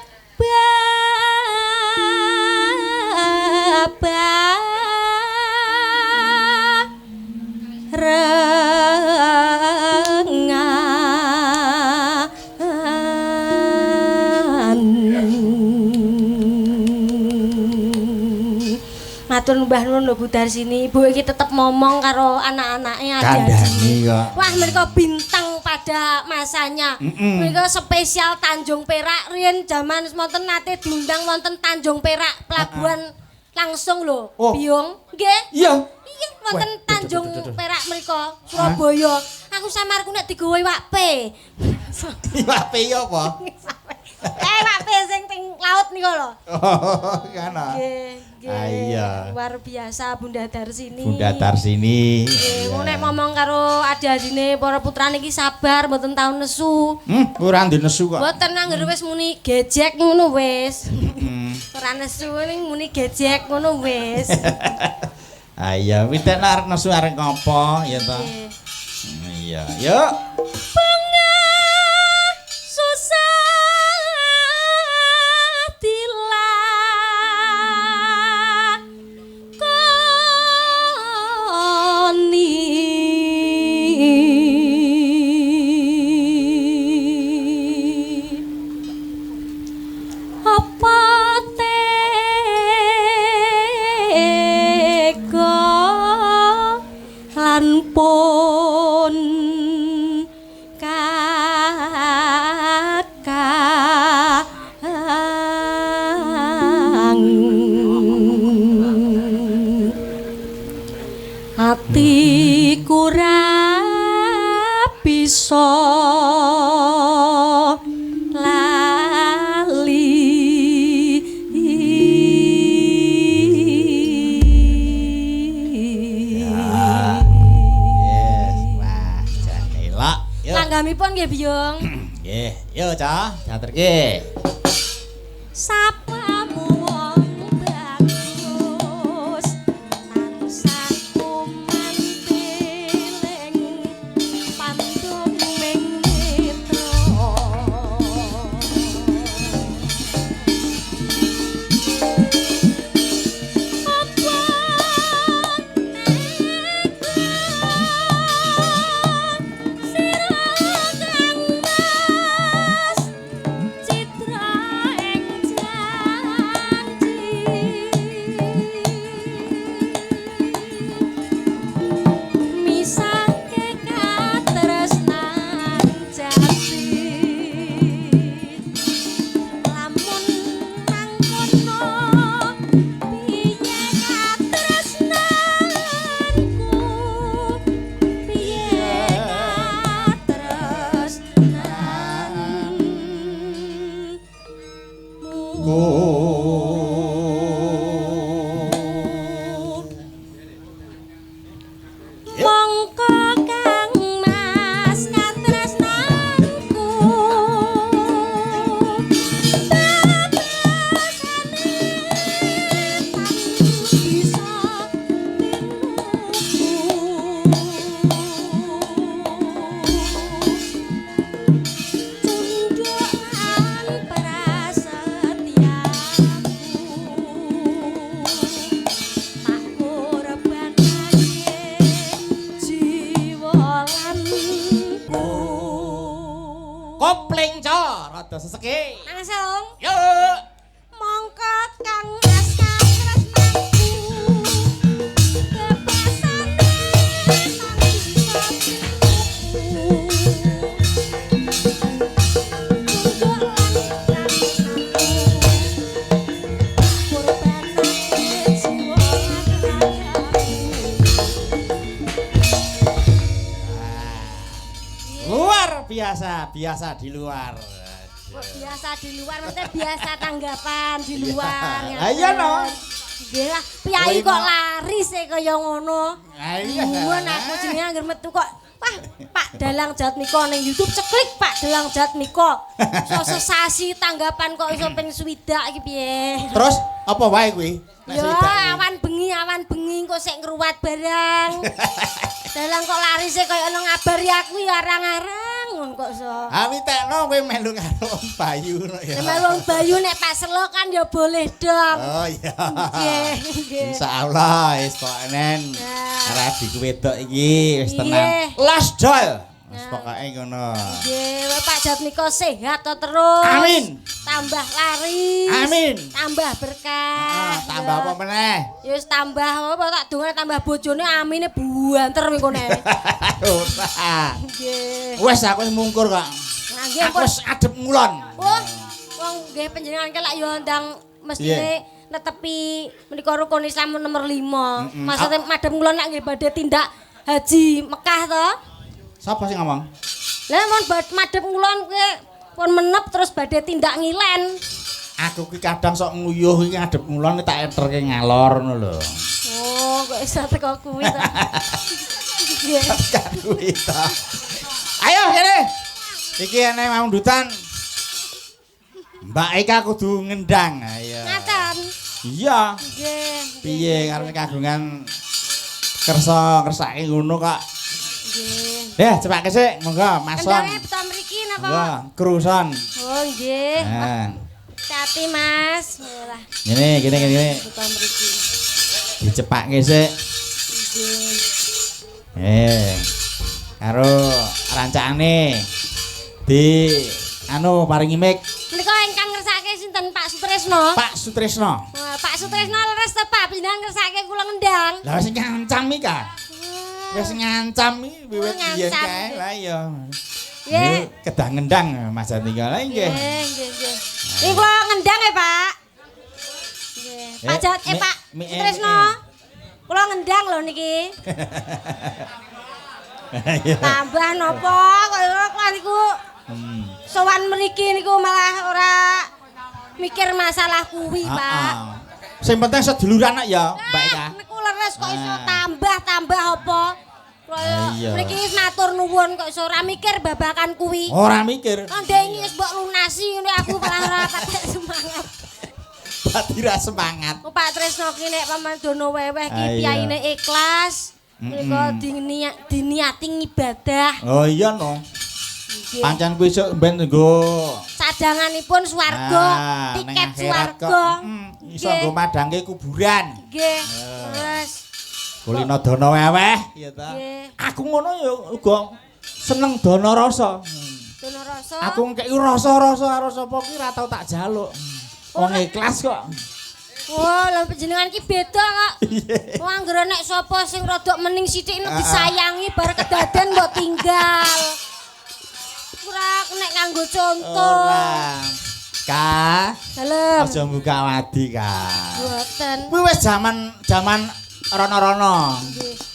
barengan. Matur mbah nuwun lho Bu Darsini. Ibu iki tetep momong karo anak-anake
Kandhani kok.
Wah, mereka bintang pada masanya. Mereka spesial Tanjung Perak riyen jaman wonten nate diundang wonten Tanjung Perak pelabuhan langsung lho.
Oh.
Biyung. Nggih.
Iya.
Iya, wonten Tanjung Perak mriko, Surabaya. Aku samarku nek digawa iwak pe.
Iwak pe yo apa?
Iwak pe sing teng laut niku lho.
Oh, kana.
Nggih, nggih.
Ah, iya.
Luar biasa Bunda Darsini.
Bunda Darsini.
Nggih, wong nek ngomong karo adi-adine para putrane iki sabar, mboten tau nesu.
Ora ndek nesu kok.
Mboten anggere wis muni gejek ngono wis. Ora nesu ning muni gejek ngono wis.
Ah iya, witek nek arep nesu arep ngopo ya to?
Nggih.
Iya. Yuk.
Bunga susah dilakoni. Apa tega lan pun kakang atiku ra bisa lali.
Ya. Yes, wah, jan elok. Yuk.
Langgamipun nggih Biyung.
Nggih, yo Cah, diaturke.
Sapamu wong bagus tansah kumantiling pandum ming mitra. Apa tega sira kang mas citra ing janji misahke katresnan jati lamun mangkono piye katresnanku piye katresnanmu. Mongko Kang Mas katresnanku babasane tan bisa tinuku cundhukan prasetyaku tak korbanake jiwa lan ku.
Kopling Cah, rada seseke.
Langsung.
Yuk.
Mongko Kang Mas katresnanku bebasane tan bisa tinuku cundhuk lan katresnanku korbanake jiwa lan ragaku.
Luar biasa, biasa di luar.
Kok biasa di luar, maksudnya biasa tanggapan di luar.
Lah iya no.
Nggih lah, piyayi kok laris e kaya ngono.
Lah iya.
Gumun aku jenenge anggere metu kok wah Pak Dalang Jatmiko ning YouTube ceklik Pak Dalang Jatmiko. So sesasi tanggapan kok iso ping swidak iki piye.
Terus apa wae kuwi? Nek
Ya
swidak kuwi.
awan bengi kok sik ngruwat barang. Dalang kok larise kaya ono ngabari aku ya arang-arang ngono kok iso.
Ha witekno kowe melu karo Om Bayu ngono ya.
Nek melu Om Bayu nek Pak Selo kan ya boleh dong.
Oh iya.
Nggih, nggih.
Insyaallah wis pokoke nen.
Nah.
Arep adikku wedok iki wis tenang.
Iya.
Los dol. Wis pokoke ngono.
Nggih, Pak Jatmiko sehat to terus.
Amin.
Tambah laris.
Amin.
Tambah berkah.
Tambah apa meneh?
Ya wis tambah apa tak dongane tambah bojone amine buanter mengkone.
Ora.
Nggih.
Wis aku wis mungkur kok.
Nah, nggih
Aku
pun.
wis adep ngulon.
Wah, wong nggih panjenengan kelak yo ndang mestine netepi menika rukun Islam nomor 5. Maksudnya madhep ngulon nek nggih badhe tindak haji Mekah to.
Sapa sing ngomong?
Lah mun madhep ngulon kuwi pun menep terus badhe tindak ngilen.
Aku ki kadang sok nguyuh iki ngadep ngulon tak eterke ngalor ngono lho.
Oh, kok iso teko kuwi to. Nggih.
Kuwi to. Ayo kene. Iki ene mamdutan. Mbak Eka kudu ngendang. Ayo.
Ngaten.
Iya.
Nggih.
Piye karepe kagungan kersa kersake ngono kok.
Nggih.
Eh, cepake sik, monggo Mas Son.
Kendange beto mriki napa?
Monggo, kruson.
Oh, nggih.
Nah,
Hati Mas. Walah,
ngene gini gini.
beto mriki.
Dicepake sik.
Nggih.
Eh. Karo rancakane di anu paringi mic
Menika ingkang ngersake sinten Pak Sutresno?
Pak Sutrisno.
Wah, Pak Sutresno leres to Pak, panjenengan ngersake kula ngendang.
Lah wis ngancam iki ka. Wis ngancam iki wiwit
Oh,
biyen
ngancam.
kae. Lah iya.
Nggih.
Kedah ngendang Mas Jatmiko. Lah nggih.
Nggih, nggih, nggih. Iki kula ngendang ya, Pak. Nggih. Pak Jat, Pak Sutresno. Kula ngendang lho niki. Tambah napa kok kula niku sowan mriki niku malah ora mikir masalah kuwi, Pak.
Sing penting seduluran kok ya, Mbak Eka.
Niku leres kok iso tambah-tambah apa. Kula mriki matur nuwun kok iso ora mikir babakan kuwi.
Ora mikir.
Ndek iki wis mbok lunasi ngene aku malah ora patek semangat.
Pati ra semangat.
Kok Pak Tresno ki nek pamandono weweh ki piyayine ikhlas. Menika diniati ngibadah.
Oh iya no. Pancen kuwi esuk ben nggo
cadanganipun swarga, tiket swarga.
Iso nggo madangke kuburan.
Nggih. Terus
kulino dana weweh ya ta. Aku ngono ya uga seneng dana rasa.
Dana rasa.
Aku ngekeki rasa-rasa karo sapa ki ora tau tak jaluk. Wong ikhlas kok.
Wah, lha panjenengan ki beda kok. Wong anggere nek sapa sing rada mening sithik nek disayangi bar kedaden mbok tinggal. Ora nek nganggo contoh.
Ora. Ka.
Dalem.
Aja buka wadi, Ka.
Mboten.
Kuwi wis jaman rono-rono.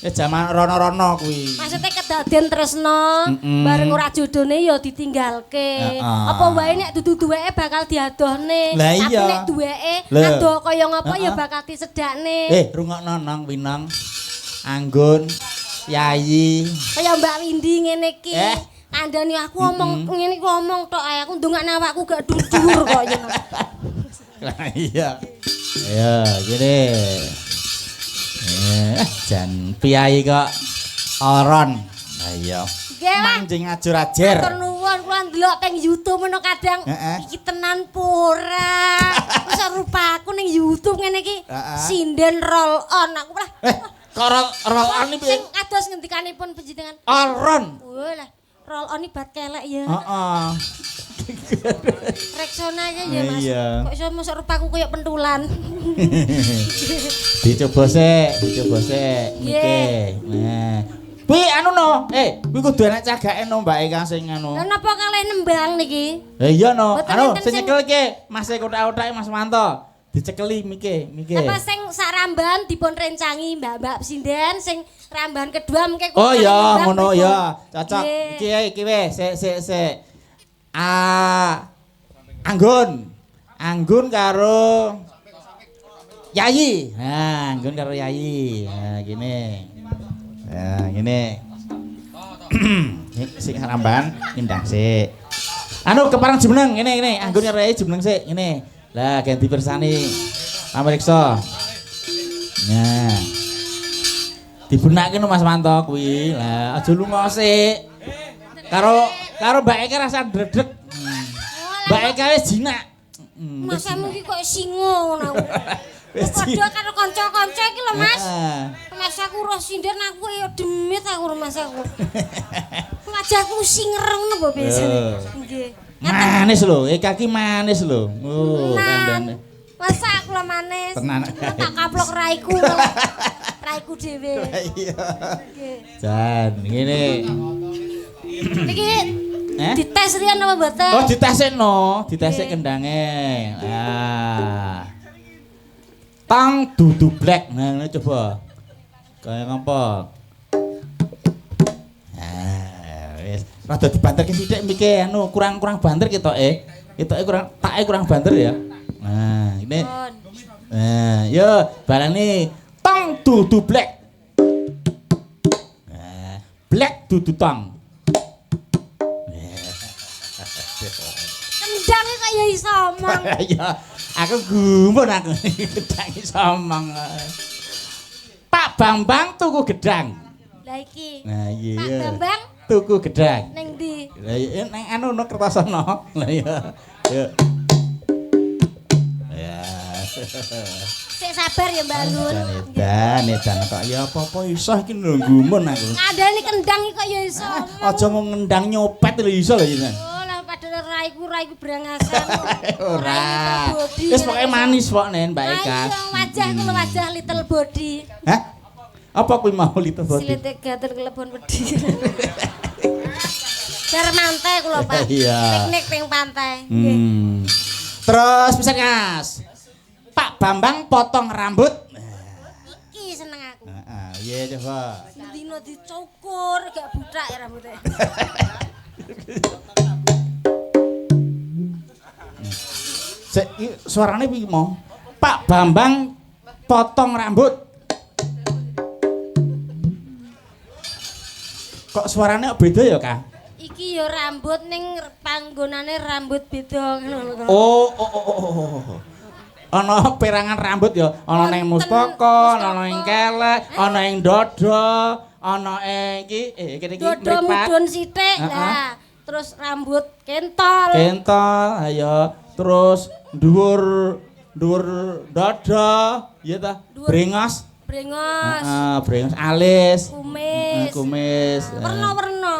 Wis jaman rono-rono kuwi.
Maksudnya kedaden tresno, bareng ora jodone ya ditinggalke. Apa wae nek dudu duweke bakal diadohne.
Tapi
nek duweke adoh kaya ngapa ya bakal disedakne.
Rungokno nang Winong. Anggun, Yayi.
Kaya Mbak Windi ngene iki. Kandhani aku omong ngene iki omong tok ae aku ndongakne awakku gak dhuwur kok ya.
Lah iya. Ayo gini. Jan piyai kok oron. Lah iya. Manjing ajur-ajer.
Matur nuwun kula ndelok teng YouTube ngono kadang iki tenan pora. Wis rupaku ning YouTube ngene iki sinden roll on aku lah.
Kok roll on iki piye?
Sing kados ngendikanipun panjenengan.
Oron.
Walah, roll on iki bat kelek ya.
Heeh.
Rexona aja ya Mas.
Iya.
Kok iso mosok rupaku koyo pentulan.
Dicoba sik, dicoba sik mike. Nah. Kuwi anu no, kuwi kudu enek cagake no Mbak Eka sing anu.
Lah napa kalih nembang niki?
Lah iya no. Anu sing nyekel iki, Mas e kothak-kothake Mas Manto. Dicekeli mike, mike.
Apa sing sak rambahan dipun rencangi mbak-mbak sinden sing rambahan kedua mengke
Oh iya, ngono ya. Cocok. Iki iki wis, sik sik sik. Anggun. Anggun karo Yayi. Nah, Anggun karo Yayi. Nah, gini. Nah, gini. Sing rambahan nyendang sik. Anu keparang jumeneng ngene ngene, Anggun karo Yayi jumeneng sik ngene. Lah ganti persani. Pamiriksa. Nah. Dibenake no Mas Manto kuwi. Lah aja lunga sik. Karo karo Mbak Eka rasa ndredeg. Mbak Eka wis jinak.
Masamu iki kok singa ngono aku.
Wis
Padha karo kanca-kanca iki lho, Mas.
Heeh.
Mas aku roh sinden aku ya demit aku rumah aku. Wajahku singer ngono mbok biasane. Nggih.
Manis lho, Eka ki manis lho. Oh, kandhane.
Masa aku lah manis.
Tenan.
Tak kaplok raiku. Raiku dhewe.
Iya.
Nggih.
Jan, ngene.
Niki
Eh?
dites riyen apa mboten?
Oh, ditesekno, ditesek kendange. Ah. Tang dudu black. Nah, ini coba. Kaya ngapa? Ah, wis. Rada dibanterke sithik mike anu kurang-kurang banter ketoke. Ketoke kurang take kurang banter ya. Nah, ini. Nah, yo barane tang dudu black. Nah, black dudu tang.
Kendang kok ya iso omong.
Ya, aku gumun aku gedang iso omong. Pak Bambang tuku gedang.
Lah iki.
Nah, iya.
Pak Bambang
tuku gedang.
Ning ndi?
Lah iya nang anu no Kertosono. Lah iya. Yo. Ya.
Sik sabar ya Mbak Anggun.
Edan, edan kok ya apa-apa iso iki lho gumun aku.
Ngandani kendang iki kok ya iso omong.
Aja mung ngendang nyopet lho iso lho iki.
Oh, lah padahal raiku brangasan.
Ora. Wis pokoke manis kok Nen Mbak Eka.
Ayo wajahku lho wajah little body.
Hah? Apa kuwi mau little body?
Silite gatel kelebon wedi. Bar mantai kula Pak.
Iya.
Piknik ping pantai.
Hmm. Terus pisan Mas. Pak Bambang potong rambut.
Iki seneng aku.
Heeh, iya coba.
Dino dicukur gak budak ya rambutnya.
Sik suarane piye mau? Pak Bambang potong rambut. Kok suarane kok beda ya, Kak?
Iki ya rambut ning panggonane rambut beda ngono lho.
Oh. Ana perangan rambut ya, ana ning mustaka, ana ning kelek, ana ing dada, ana ing iki kene iki
mripat. Dada mudhun sithik lah. Terus rambut kentol.
Kentol, ayo. Terus dhuwur dada, ya ta? Brengos.
Brengos.
Heeh, brengos alis.
Kumis.
Kumis.
Werna-werna.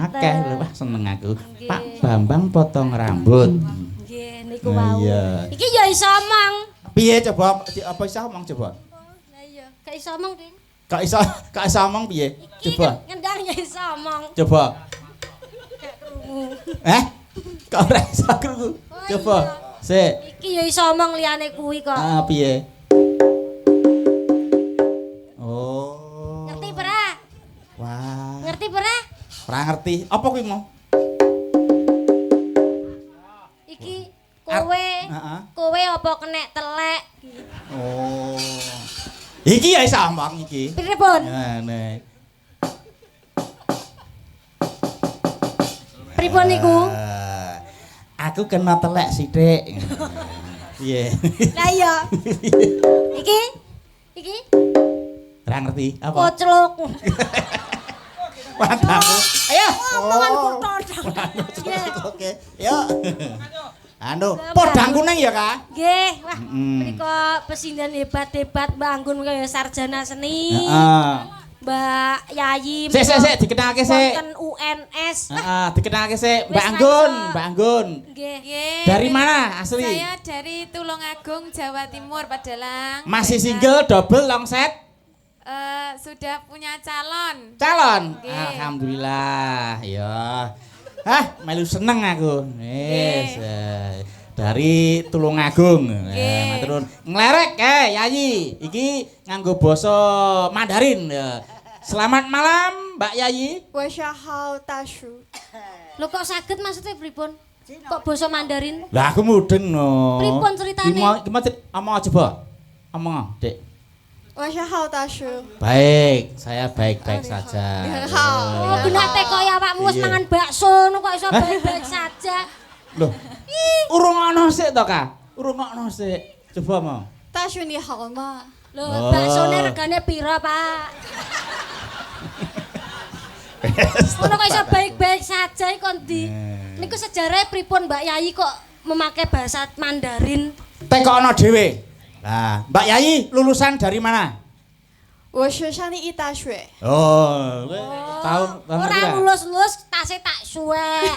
Akeh lho, wah seneng aku. Pak Bambang potong rambut.
Nggih, niku wau. Iki ya iso omong.
Piye coba apa iso omong coba?
Lah iya, gak iso omong, Ding.
Gak iso omong piye? Coba.
Kendang ya iso omong.
Coba.
Gak krungu.
Eh? Kok ora iso krungu? Coba. Sik.
Iki ya iso omong liyane kuwi kok.
Ah, piye? Oh.
Ngerti ora?
Wah.
Ngerti ora?
Ora ngerti. Apa kuwi mau?
Iki kowe. Kowe apa kenek telek?
Oh. Iki ya iso omong iki.
Pripun?
Nah,
Pripun niku?
Aku kena telek sithik. Piye?
Lah iya. Iki? Iki?
Ora ngerti apa?
Koclok.
Matamu. Ayo.
Omongan kuthok.
Oke. Yo. Anu, podang kuning ya, Kak?
Nggih. Wah, menika pesinden hebat-hebat Mbak Anggun kaya sarjana seni.
Heeh.
Mbak Yayi.
Sik, dikenalke sik.
Wonten UNS.
Heeh, dikenalke sik Mbak Anggun, Mbak Anggun.
Nggih.
Dari mana asli?
Saya dari Tulungagung, Jawa Timur, Padalang.
Masih single, double, long set?
Sudah punya calon.
Calon?
Nggih.
Alhamdulillah. Ya. Hah, melu seneng aku. Wis. Dari Tulungagung. Matur nuwun. Nglerek Yayi. Iki nganggo basa Mandarin. Selamat malam Mbak Yayi.
Washahau tashu.
Lho kok saged maksudnya pripun? Kok basa Mandarin?
Lah aku mudeng no.
Pripun ceritane?
Iki mau omong coba. Omong, Dik.
Washahau tashu.
Baik, saya baik-baik saja.
Oh, genah teko ya awakmu wis mangan bakso ngono kok iso baik-baik saja.
Loh. Urung ana sik to, Kak? Urung ana sik. Coba mau.
Tashu ni hao ma?
Lho, baksone regane pira, Pak? Ngono kok iso baik-baik saja iki kon ndi? Niku sejarahe pripun Mbak Yayi kok memakai bahasa Mandarin?
Tekono dhewe. Nah, Mbak Yayi lulusan dari mana?
我是上地一大学。
Oh, kowe tahun tahun
Ora
pira?
lulus-lulus tase tak suwek.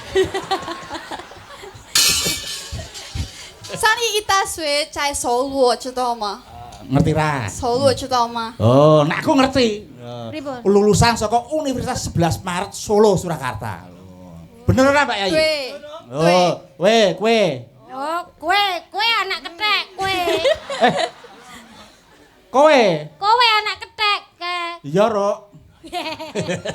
上地一大学在首鲁，知道吗？
Ngerti ra?
首鲁知道吗？
Oh, nek aku ngerti.
Pripun?
Lulusan saka Universitas 11 Maret Solo Surakarta. Bener ora, Mbak Yayi?
对，
Oh, kowe, kowe.
Oh, kowe, kowe anak kethek, kowe.
Kowe.
Kowe anak kethek, ke.
Iya, Ruk.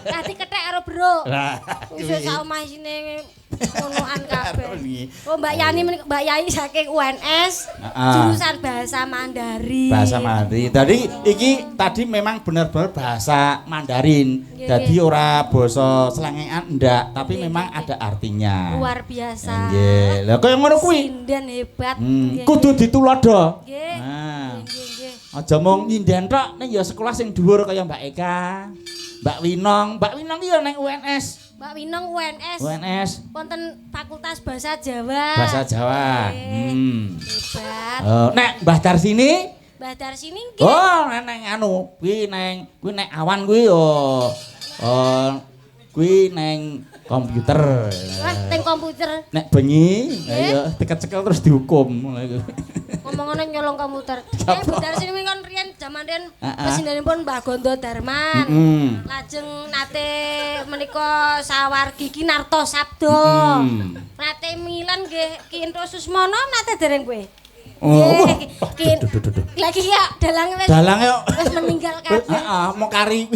Tadi kethek karo bro.
Lah,
Wis sak omah isine ngonoan kabeh.
Nggih.
Oh, Mbak Yani Mbak Yai saking UNS,
Heeh.
jurusan bahasa Mandarin.
Bahasa Mandarin. Tadi iki tadi memang bener-bener bahasa Mandarin.
Nggih,
Jadi
nggih.
ora basa slengekan ndak, tapi
Nggih,
memang
nggih,
ada artinya.
Luar biasa.
Nggih. Lah kaya ngono kuwi.
Sinden hebat.
Hmm,
Nggih,
kudu ditulodo.
Nggih.
Nah.
Nggih, nggih.
Aja mung nyinden tok, ning ya sekolah sing dhuwur kaya Mbak Eka, Mbak Winong. Mbak Winong ki ya neng UNS.
Mbak Winong UNS.
UNS
Wonten Fakultas Bahasa Jawa.
Bahasa Jawa.
Nggih. Hebat.
Oh, nek Mbah Darsini?
Mbah Darsini nggih.
Oh, nek neng anu, kuwi neng kuwi nek awan kuwi oh, oh kuwi neng komputer.
Wah, teng komputer.
Nek bengi,
Nggih.
ya dikecekel terus dihukum.
Ngomong ngono nyolong komputer. Eh, Bu Darsini kan riyen jaman riyen
Heeh.
presidenipun Mbah Gondo Darman. Lajeng nate menika sawargi Ki Narto Sabdo. Nate Milan nggih Ki Enthus Susmono nate dereng kowe.
Oh,
Nggih, Ki
duh, duh, duh, duh.
Lagi ya dalange wis
Dalange kok
wis meninggal kabeh.
Heeh, mau kari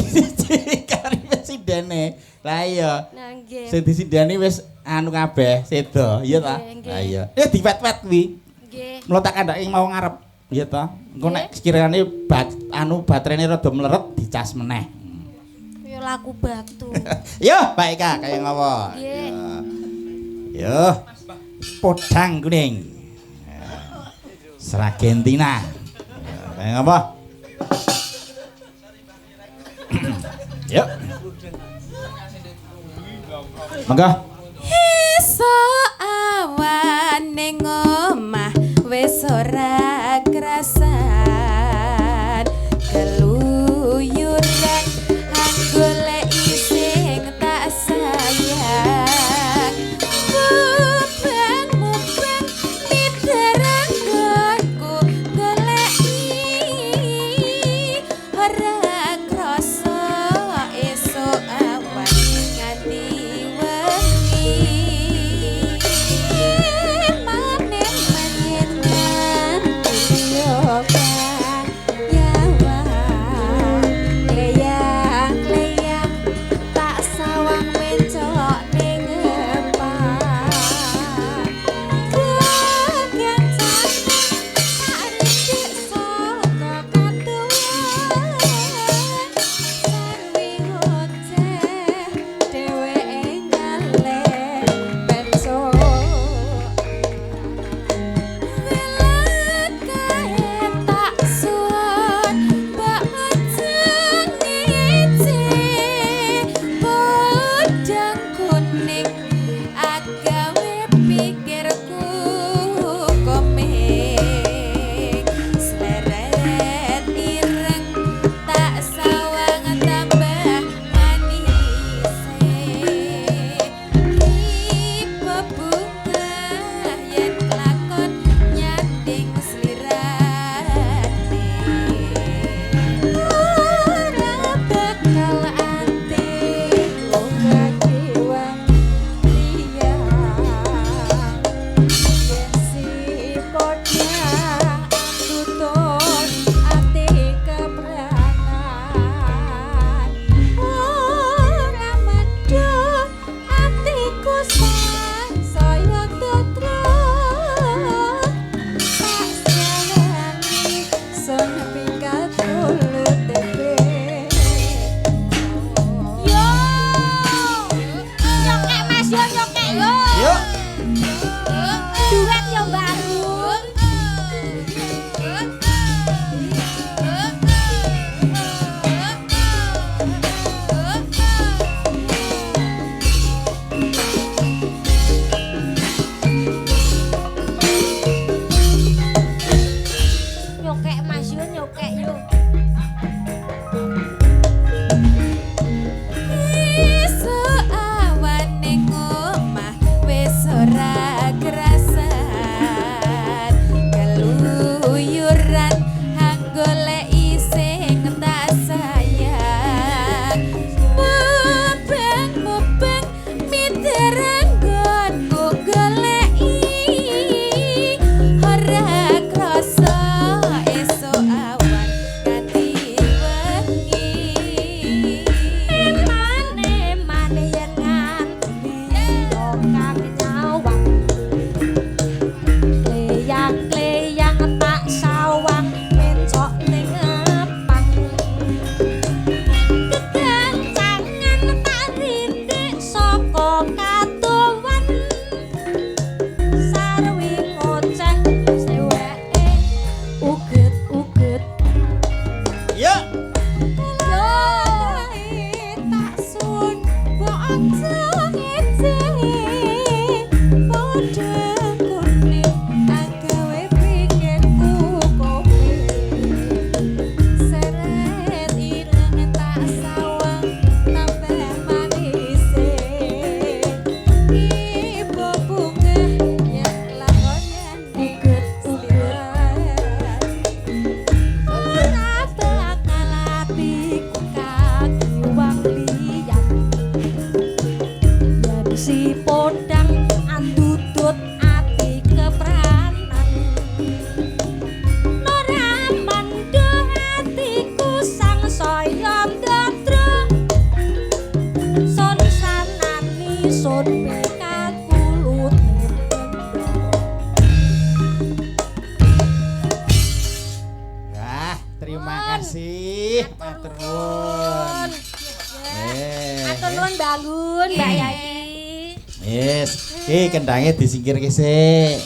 kari presidene. Lah iya.
Nah nggih.
Sing disindani wis anu kabeh, sedo, iya ta?
Nggih, nggih.
Lah iya. Ya diwet-wet kuwi.
Nggih.
Mula tak kandhake mau ngarep. Iya ta? Engko nek sekirane bat anu baterainya rada mleret dicas meneh.
Ya laku batu.
Yo, Mbak Eka kaya ngopo?
Nggih.
Yo. Podang kuning. Sragentina. Kaya ngopo? Yuk. Monggo.
Esuk awan ning omah wis ora krasan keluyuran anggoleki sing tak sayang mubang-mubang mideranggonku goleki ora krasa esuk awan nganti wengi mane
Anggun, Mbak Yai.
Yes, iki kendange disingkirke sik.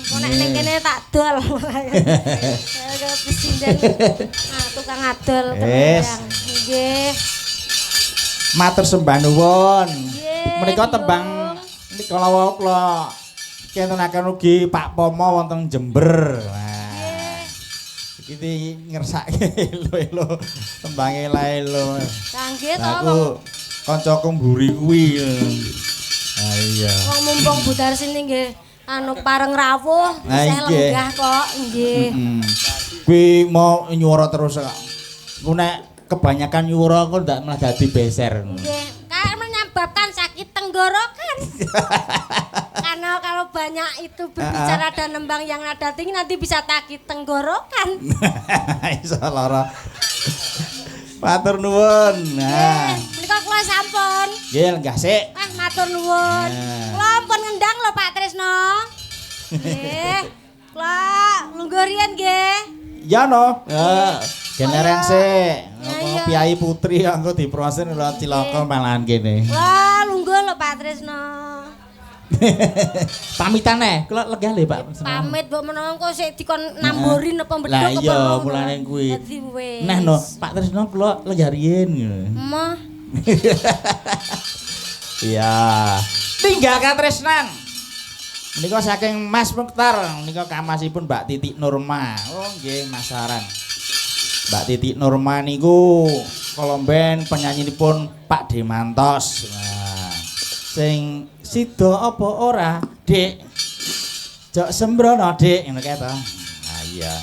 Kok nek ning kene tak dol. Pesinden. Ah, tukang adol
Yes.
kendang. Nggih.
Matur sembah nuwun.
Nggih,
Menika tembang nika wau kula kintenaken ugi Pak Pomo wonten Jember. Nah. Iki di ngersake elo-elo tembange laelo.
Kangge to
Lah
wong
aku kancaku mburi kuwi. Ah iya.
wong mumpung budar sini nggih anu pareng rawuh,
Nah,
isih
nggih.
lenggah kok nggih.
Kuwi mau nyuwara terus kok. Ku nek kebanyakan nyuwara kok ndak malah dadi beser.
Nggih, karena menyebabkan sakit tenggorokan. Karena kalau banyak itu berbicara dan nembang yang nada tinggi nanti bisa sakit tenggorokan.
Iso lara. Matur nuwun. Nah,
Nggih, menika kula sampun.
nggih lenggah sik.
Wah, matur nuwun.
Nah.
Kula ampun ngendang lho Pak Trisno. Nggih. Kula lungguh riyen nggih.
Ya no. Ya, generen sik.
Ya,
Apa
iya.
Piyai Putri engko diproses lho cilaka malahan kene.
Kula lungguh lho Pak Trisno.
Pamitan eh, kula legah lho Pak.
Pamit mbok menawa engko sik dikon namborin apa
Lah
mbedhok apa
iya,
ngono.
mulane kuwi.
Dadi wis.
Neh no, Pak Trisno kula lenggah riyin ngono.
Emoh.
Iya. Tinggal katresnan. Menika saking Mas Mukhtar, menika kamasipun Mbak Titik Nurma. Oh nggih, Mas Saran. Mbak Titik Nurma niku kolomben penyanyinipun Pak Demantos. Nah, sing sida apa ora, Dik? Jok sembrono, Dik, ngono kae to. Nah iya.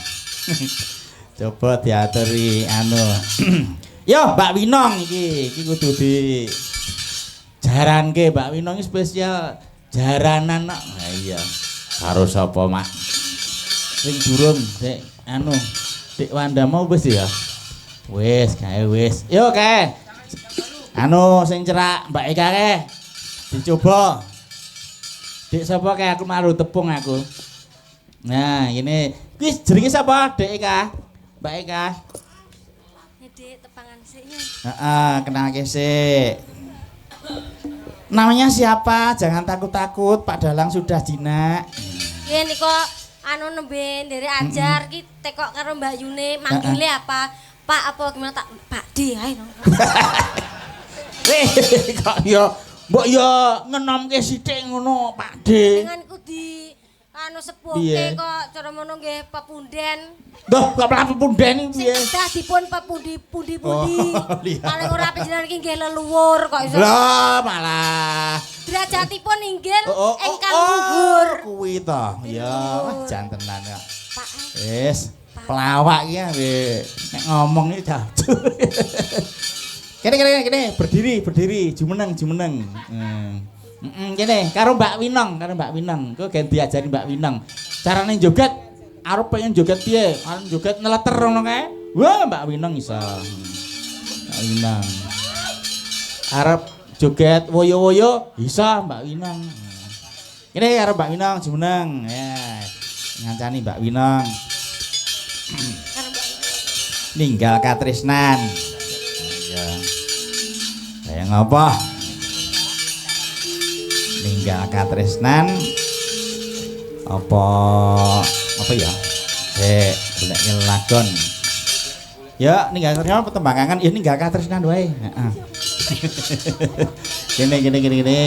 Coba diaturi anu. Yo, Mbak Winong iki, iki kudu di jaranke Mbak Winong iki spesial jaranan kok. Nah iya. Karo sapa, Mak? Sing durung, sik anu Dik Wanda mau wis ya? Wis, kae wis. Yo kae. Anu sing cerak Mbak Eka kae. Dicoba. Dik sapa kae aku malu tepung aku. Nah, ini kuwi jenenge sapa, Dik Eka? Mbak Eka.
Dik tepangan sik ya.
Heeh, kenalke sik. Namanya siapa? Jangan takut-takut, Pak Dalang sudah jinak.
Nggih nika anu nembe nderek ajar ki tekok karo Mbak Yune manggile apa? Pak apa gimana tak Pak D ae.
Eh, kok ya mbok ya ngenomke sithik ngono, Pak D.
Dengan ku di anu sepuhke
Piye?
kok cara mono nggih pepunden.
Duh, kok mlaku punden iki
Sing
piye?
kedah dipun pepundi-pundi-pundi.
Oh, iya.
Paling ora panjenengan iki nggih leluhur kok iso.
Lah, malah.
Derajatipun inggil
Oh, oh, oh,
ingkang
oh,
luhur.
Kuwi to. Ya, wah jantenan ya.
Pak.
Wis, pelawak iki ambek nek ngomong iki jajur. Kene kene kene berdiri, berdiri, jumeneng, jumeneng. Kene karo Mbak Winong, karo Mbak Winong. Engko gen diajari Mbak Winong. Carane joget, arep pengen joget piye? Arep joget neleter ngono kae. Wah, Mbak Winong iso. Mbak Winong. Arep joget woyo-woyo bisa Mbak Winong. Kene karo Mbak Winong jumeneng. Ya. Ngancani Mbak Winong. Ninggal katresnan. Iya. Kaya ngapa? Ninggal katresnan apa apa ya? Sik, golek lagon. Ya, ninggal katresnan petembangan ya ninggal katresnan wae. Heeh. Kene kene kene kene.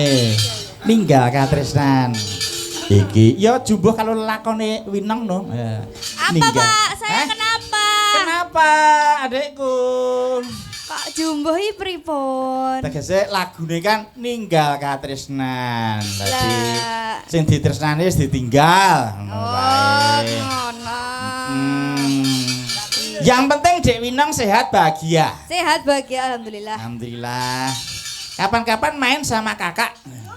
Ninggal katresnan. Iki ya jumbuh kalau lakone Winong no.
Apa Pak? Saya kenapa?
Kenapa adikku?
Kok jumbuh iki pripun?
Tegese lagune kan ninggal katresnan. Dadi
Lah.
sing ditresnani wis ditinggal. Ngono
Oh,
wae.
ngono.
Yang penting Dek Winong sehat bahagia.
Sehat bahagia alhamdulillah.
Alhamdulillah. Kapan-kapan main sama kakak,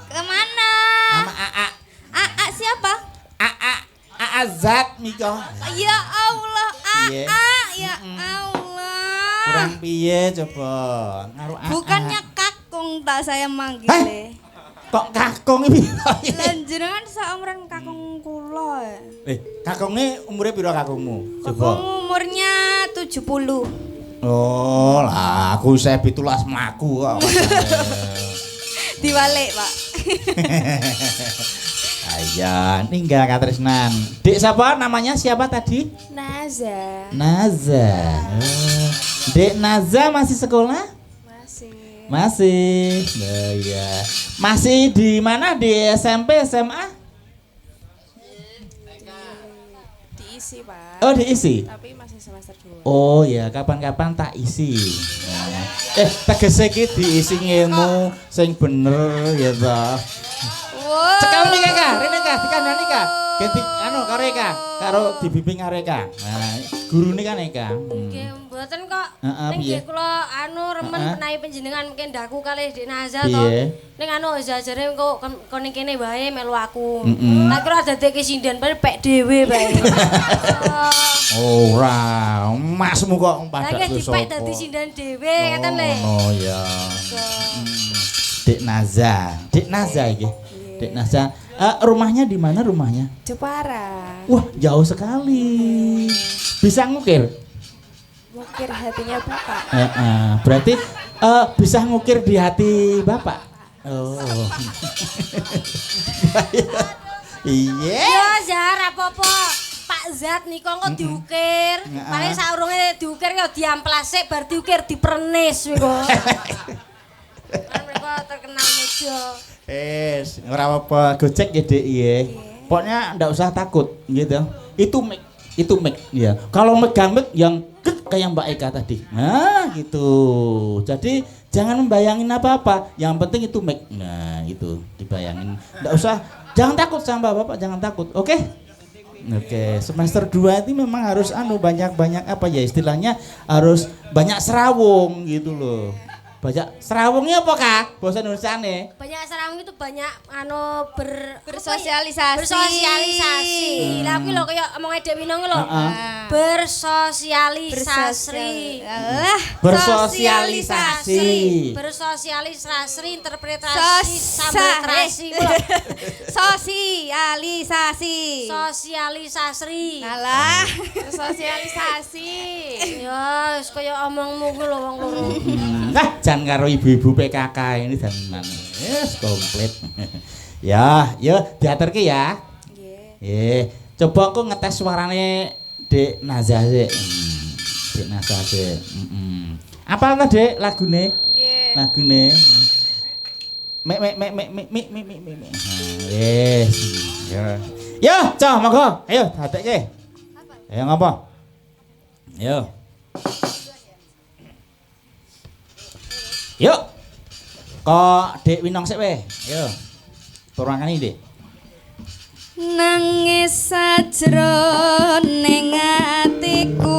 Kemana?
sama AA,
AA siapa?
AA, AA Zat Miko.
Ya Allah,
Piye?
AA ya Allah.
Kurang piye coba? Ngaruh AA.
Bukannya kakung tak saya manggil.
Hah? Kok kakung iki?
Lah jenengan saumuran kakung kula.
Eh, kakunge umure pira kakungmu? Coba.
Kakung umurnya 70.
Oh, lah aku isih 17 mlaku kok.
Diwalik, Pak.
Ayo, ninggal katresnan. Dek siapa namanya siapa tadi?
Naza.
Naza. Oh. Dek Naza masih sekolah?
Masih.
Masih. Oh iya. Masih di mana? Di SMP, SMA?
Diisi, Pak.
Oh, diisi.
Tapi masih semester 2.
Oh ya, kapan-kapan tak isi. Nah. Tegese iki diisi ngilmu sing bener ya toh.
Wow.
Cekel mi Kak, rene Kak, dikandani Kak. Ganti anu karo Eka, karo dibimbing karo Eka. Nah, gurune kan Eka.
Nggih, mboten kok.
Heeh,
Ning
piye?
nggih kula anu remen
Heeh.
menawi panjenengan mungkin ndaku kalih Dik Naza to.
Piye?
Ning anu jajare engko kon ning kene wae melu aku.
Mm-mm.
Tak kira dadekke sinden pek dhewe bae.
Ora, masmu kok
Lah
padak
nggih dipek dadi sinden dhewe ngeten le.
Oh ya. Dek Naza, Dek Naza iki. Dek Naza, rumahnya di mana rumahnya?
Jepara.
Wah, jauh sekali. Bisa ngukir?
Ngukir hatinya Bapak.
Berarti bisa ngukir di hati Bapak. Oh. Iya.
Ya Zar apa-apa. Pak Zat nika engko diukir. Paling saurunge diukir ya diamplas sik bar diukir dipernis niku. Kan mereka terkenal meja.
Wis, ora apa-apa, gojek ya Dek ya. Pokoknya ndak usah takut gitu. Itu mic, itu mic ya. Kalau megang mic yang gek kayak Mbak Eka tadi. Nah, gitu. Jadi jangan membayangin apa-apa, yang penting itu mic. Nah, itu dibayangin. Ndak usah, jangan takut sama Bapak, jangan takut. Oke? Oke, semester 2 ini memang harus anu banyak-banyak apa ya istilahnya harus banyak serawung gitu loh. Banyak serawungnya apa Kak? Bahasa Indonesiane.
Banyak serawung itu banyak anu
Bersosialisasi.
Bersosialisasi. Lah kuwi lho kaya omonge Dek Winong lho.
Heeh.
Bersosialisasi.
Alah,
Bersosialisasi.
Bersosialisasi interpretasi sampetrasi.
Sosialisasi.
Sosialisasi.
Alah, sosialisasi.
Ya wis kaya omongmu kuwi lho wong loro.
Nah, jangan karo ibu-ibu PKK ini jangan. Yes, komplit. Ya, yo diaturke ya.
Nggih.
Nggih. Coba aku ngetes suarane Dek Naza sik. Dek Naza sik. Heeh. Apa ta, Dek, lagune?
Nggih.
Lagune. Mek mek mek mek mek mek mek mek mek. Wis. Ya. Yo, cah monggo. Ayo dadekke. Ayo ngopo? Ayo. Yuk. Kok Dek Winong sik weh. Ayo. Turangane, Dek.
Nangis sajroning atiku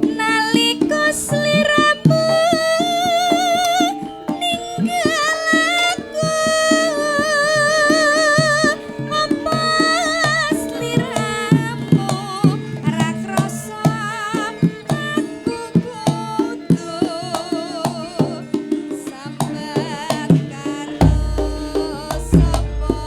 nalika sliramu ninggal aku, apa sliramu ra krasa aku kudu sambat karo sapa.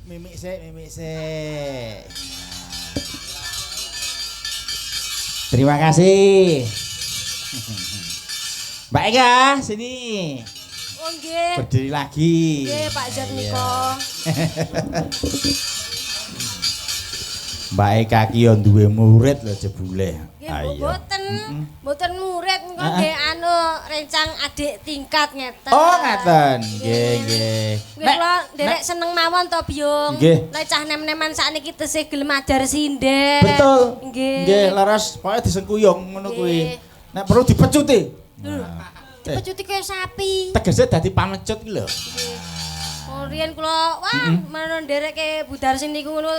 Mimik sik, mimik sik. Terima kasih. Mbak Eka, sini.
Oh nggih.
Berdiri lagi.
Nggih, Pak Jatmiko.
Mbak Eka ki yo duwe murid lho jebule.
Nggih, mboten. Mboten murid engko nggih anu rencang adik tingkat ngeten.
Oh, ngaten. Nggih, nggih.
Nggih kula nderek seneng mawon to, Biyung.
Nggih.
Nek cah nem-neman sakniki tesih gelem ajar sinden.
Betul.
Nggih.
Nggih, leres pokoke disengkuyung ngono kuwi. Nek perlu dipecuti.
Dipecuti kaya sapi.
Tegese dadi pamecut ki lho.
Oh, riyen kula wah menawa nderekke Bu Darsin niku ngono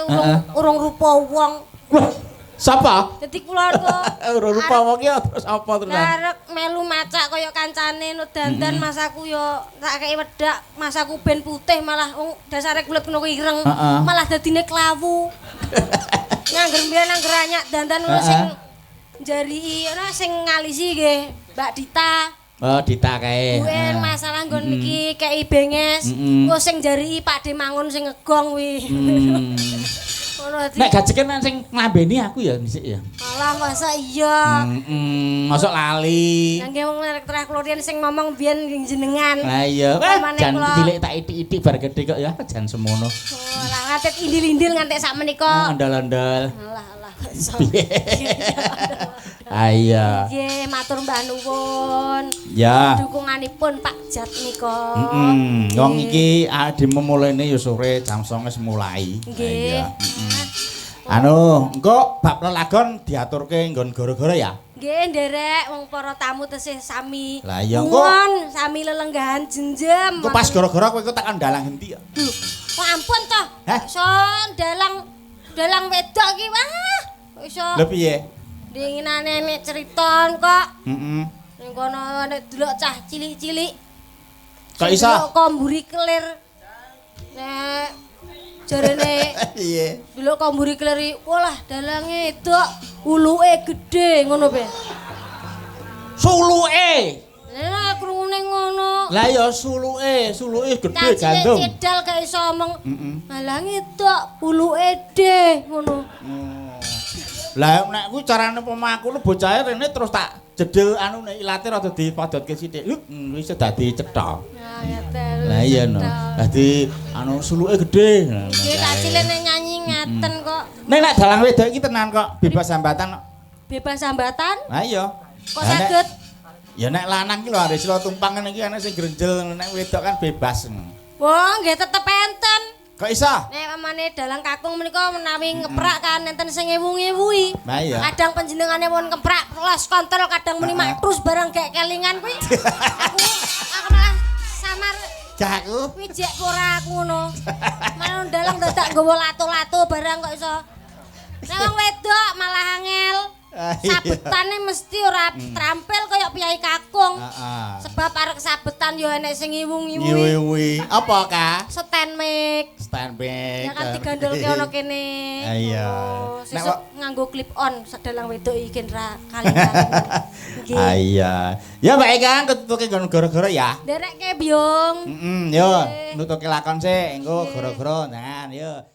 urung rupa wong.
Wah, sapa?
Dadi kula kok
Urung rupa wong ki terus apa terusan?
Arek melu macak kaya kancane no dandan mas aku yo tak kei wedak, mas aku ben putih malah wong dasare kulit ngono ireng, malah dadine klawu. Ngangger mbiyen angger anyak dandan ngono sing njariki ana sing ngalisi nggih Mbak Dita.
Oh, Dita kae.
Kuwi masalah nggon niki kei benges. Engko sing njariki Pak De Mangun sing ngegong kuwi. Ngono dadi.
Nek gajeken sing nglambeni aku ya dhisik ya.
Alah masa iya.
Mosok lali.
Lah nggih wong nek terah kula riyen sing ngomong biyen jenengan.
Lah iya, jan cilik tak itik-itik bar gedhe kok ya jan semono.
Oh, lah ngantek indil-indil ngantek sak menika.
Ondol-ondol.
Alah alah.
Iya.
Nggih, matur mbah nuwun.
Ya.
Dukunganipun Pak Jatmiko.
Wong iki dimemulene ya sore jam 09.00 wis mulai.
Nggih.
Anu, engko bab lelagon diaturke nggon gara-gara ya.
Nggih, nderek wong para tamu tesih sami.
Lah iya engko
sami lelenggahan jenjem.
Engko pas gara-gara kowe tak ndalang henti ya.
Lho, kok ampun toh. Iso ndalang wedok iki wah. Kok iso.
Lha piye?
Dinginane nek criton kok.
Heeh.
Ning kono nek delok cah cilik-cilik.
Kok iso?
Kok mburi kelir. Nek jarene
piye?
Delok kok mburi kelir, walah dalange edok, uluke gedhe ngono pe.
Suluke.
Lah krungune ngono.
Lah ya suluke, suluke gedhe gandum.
Cedal gak iso omong. Dalange edok, uluke dhe ngono.
Lah nek kuwi carane pemaku lu bocahe rene terus tak jedel anu nek ilate rada dipadotke sithik. Wis dadi cetha.
Nah, ngeten.
Lah iya no. Dadi anu suluke gedhe.
Nggih tak cilene nyanyi ngaten kok.
Nek nek dalang wedok iki tenan kok bebas hambatan kok.
Bebas hambatan?
Lah iya.
Kok saged?
Ya nek lanang ki lho arep sila tumpang ngene iki ana sing grenjel, nek wedok kan bebas.
Wah, nggih tetep enten.
Kok iso?
Nek amane dalang kakung menika menawi ngeprak kan enten sing ngewu-ngewuhi.
Lah iya.
Kadang panjenengane won keprak los kontrol kadang muni mak terus barang gek kelingan kuwi. Aku malah samar.
Gak aku.
Kuwi jek ora aku ngono. Malah dalang dadak nggawa lato-lato barang kok iso. Nek wong wedok malah angel. Sabetane mesti ora trampil kaya piyai kakung. Sebab arek sabetan yo enek sing ngiwu-ngiwuhi.
Ngiwu-ngiwuhi. Apa ka?
Stand mic.
Stand mic.
Ya kan digandolke ana kene.
Iya.
Sesuk nganggo clip on sedalang wedok iki ra kali-kali. Nggih.
Iya. Ya Mbak Eka ketutuke nggon gara-gara ya.
Nderekke Biyung.
Heeh, yo nutuke lakon sik engko gara-gara ndangan yo.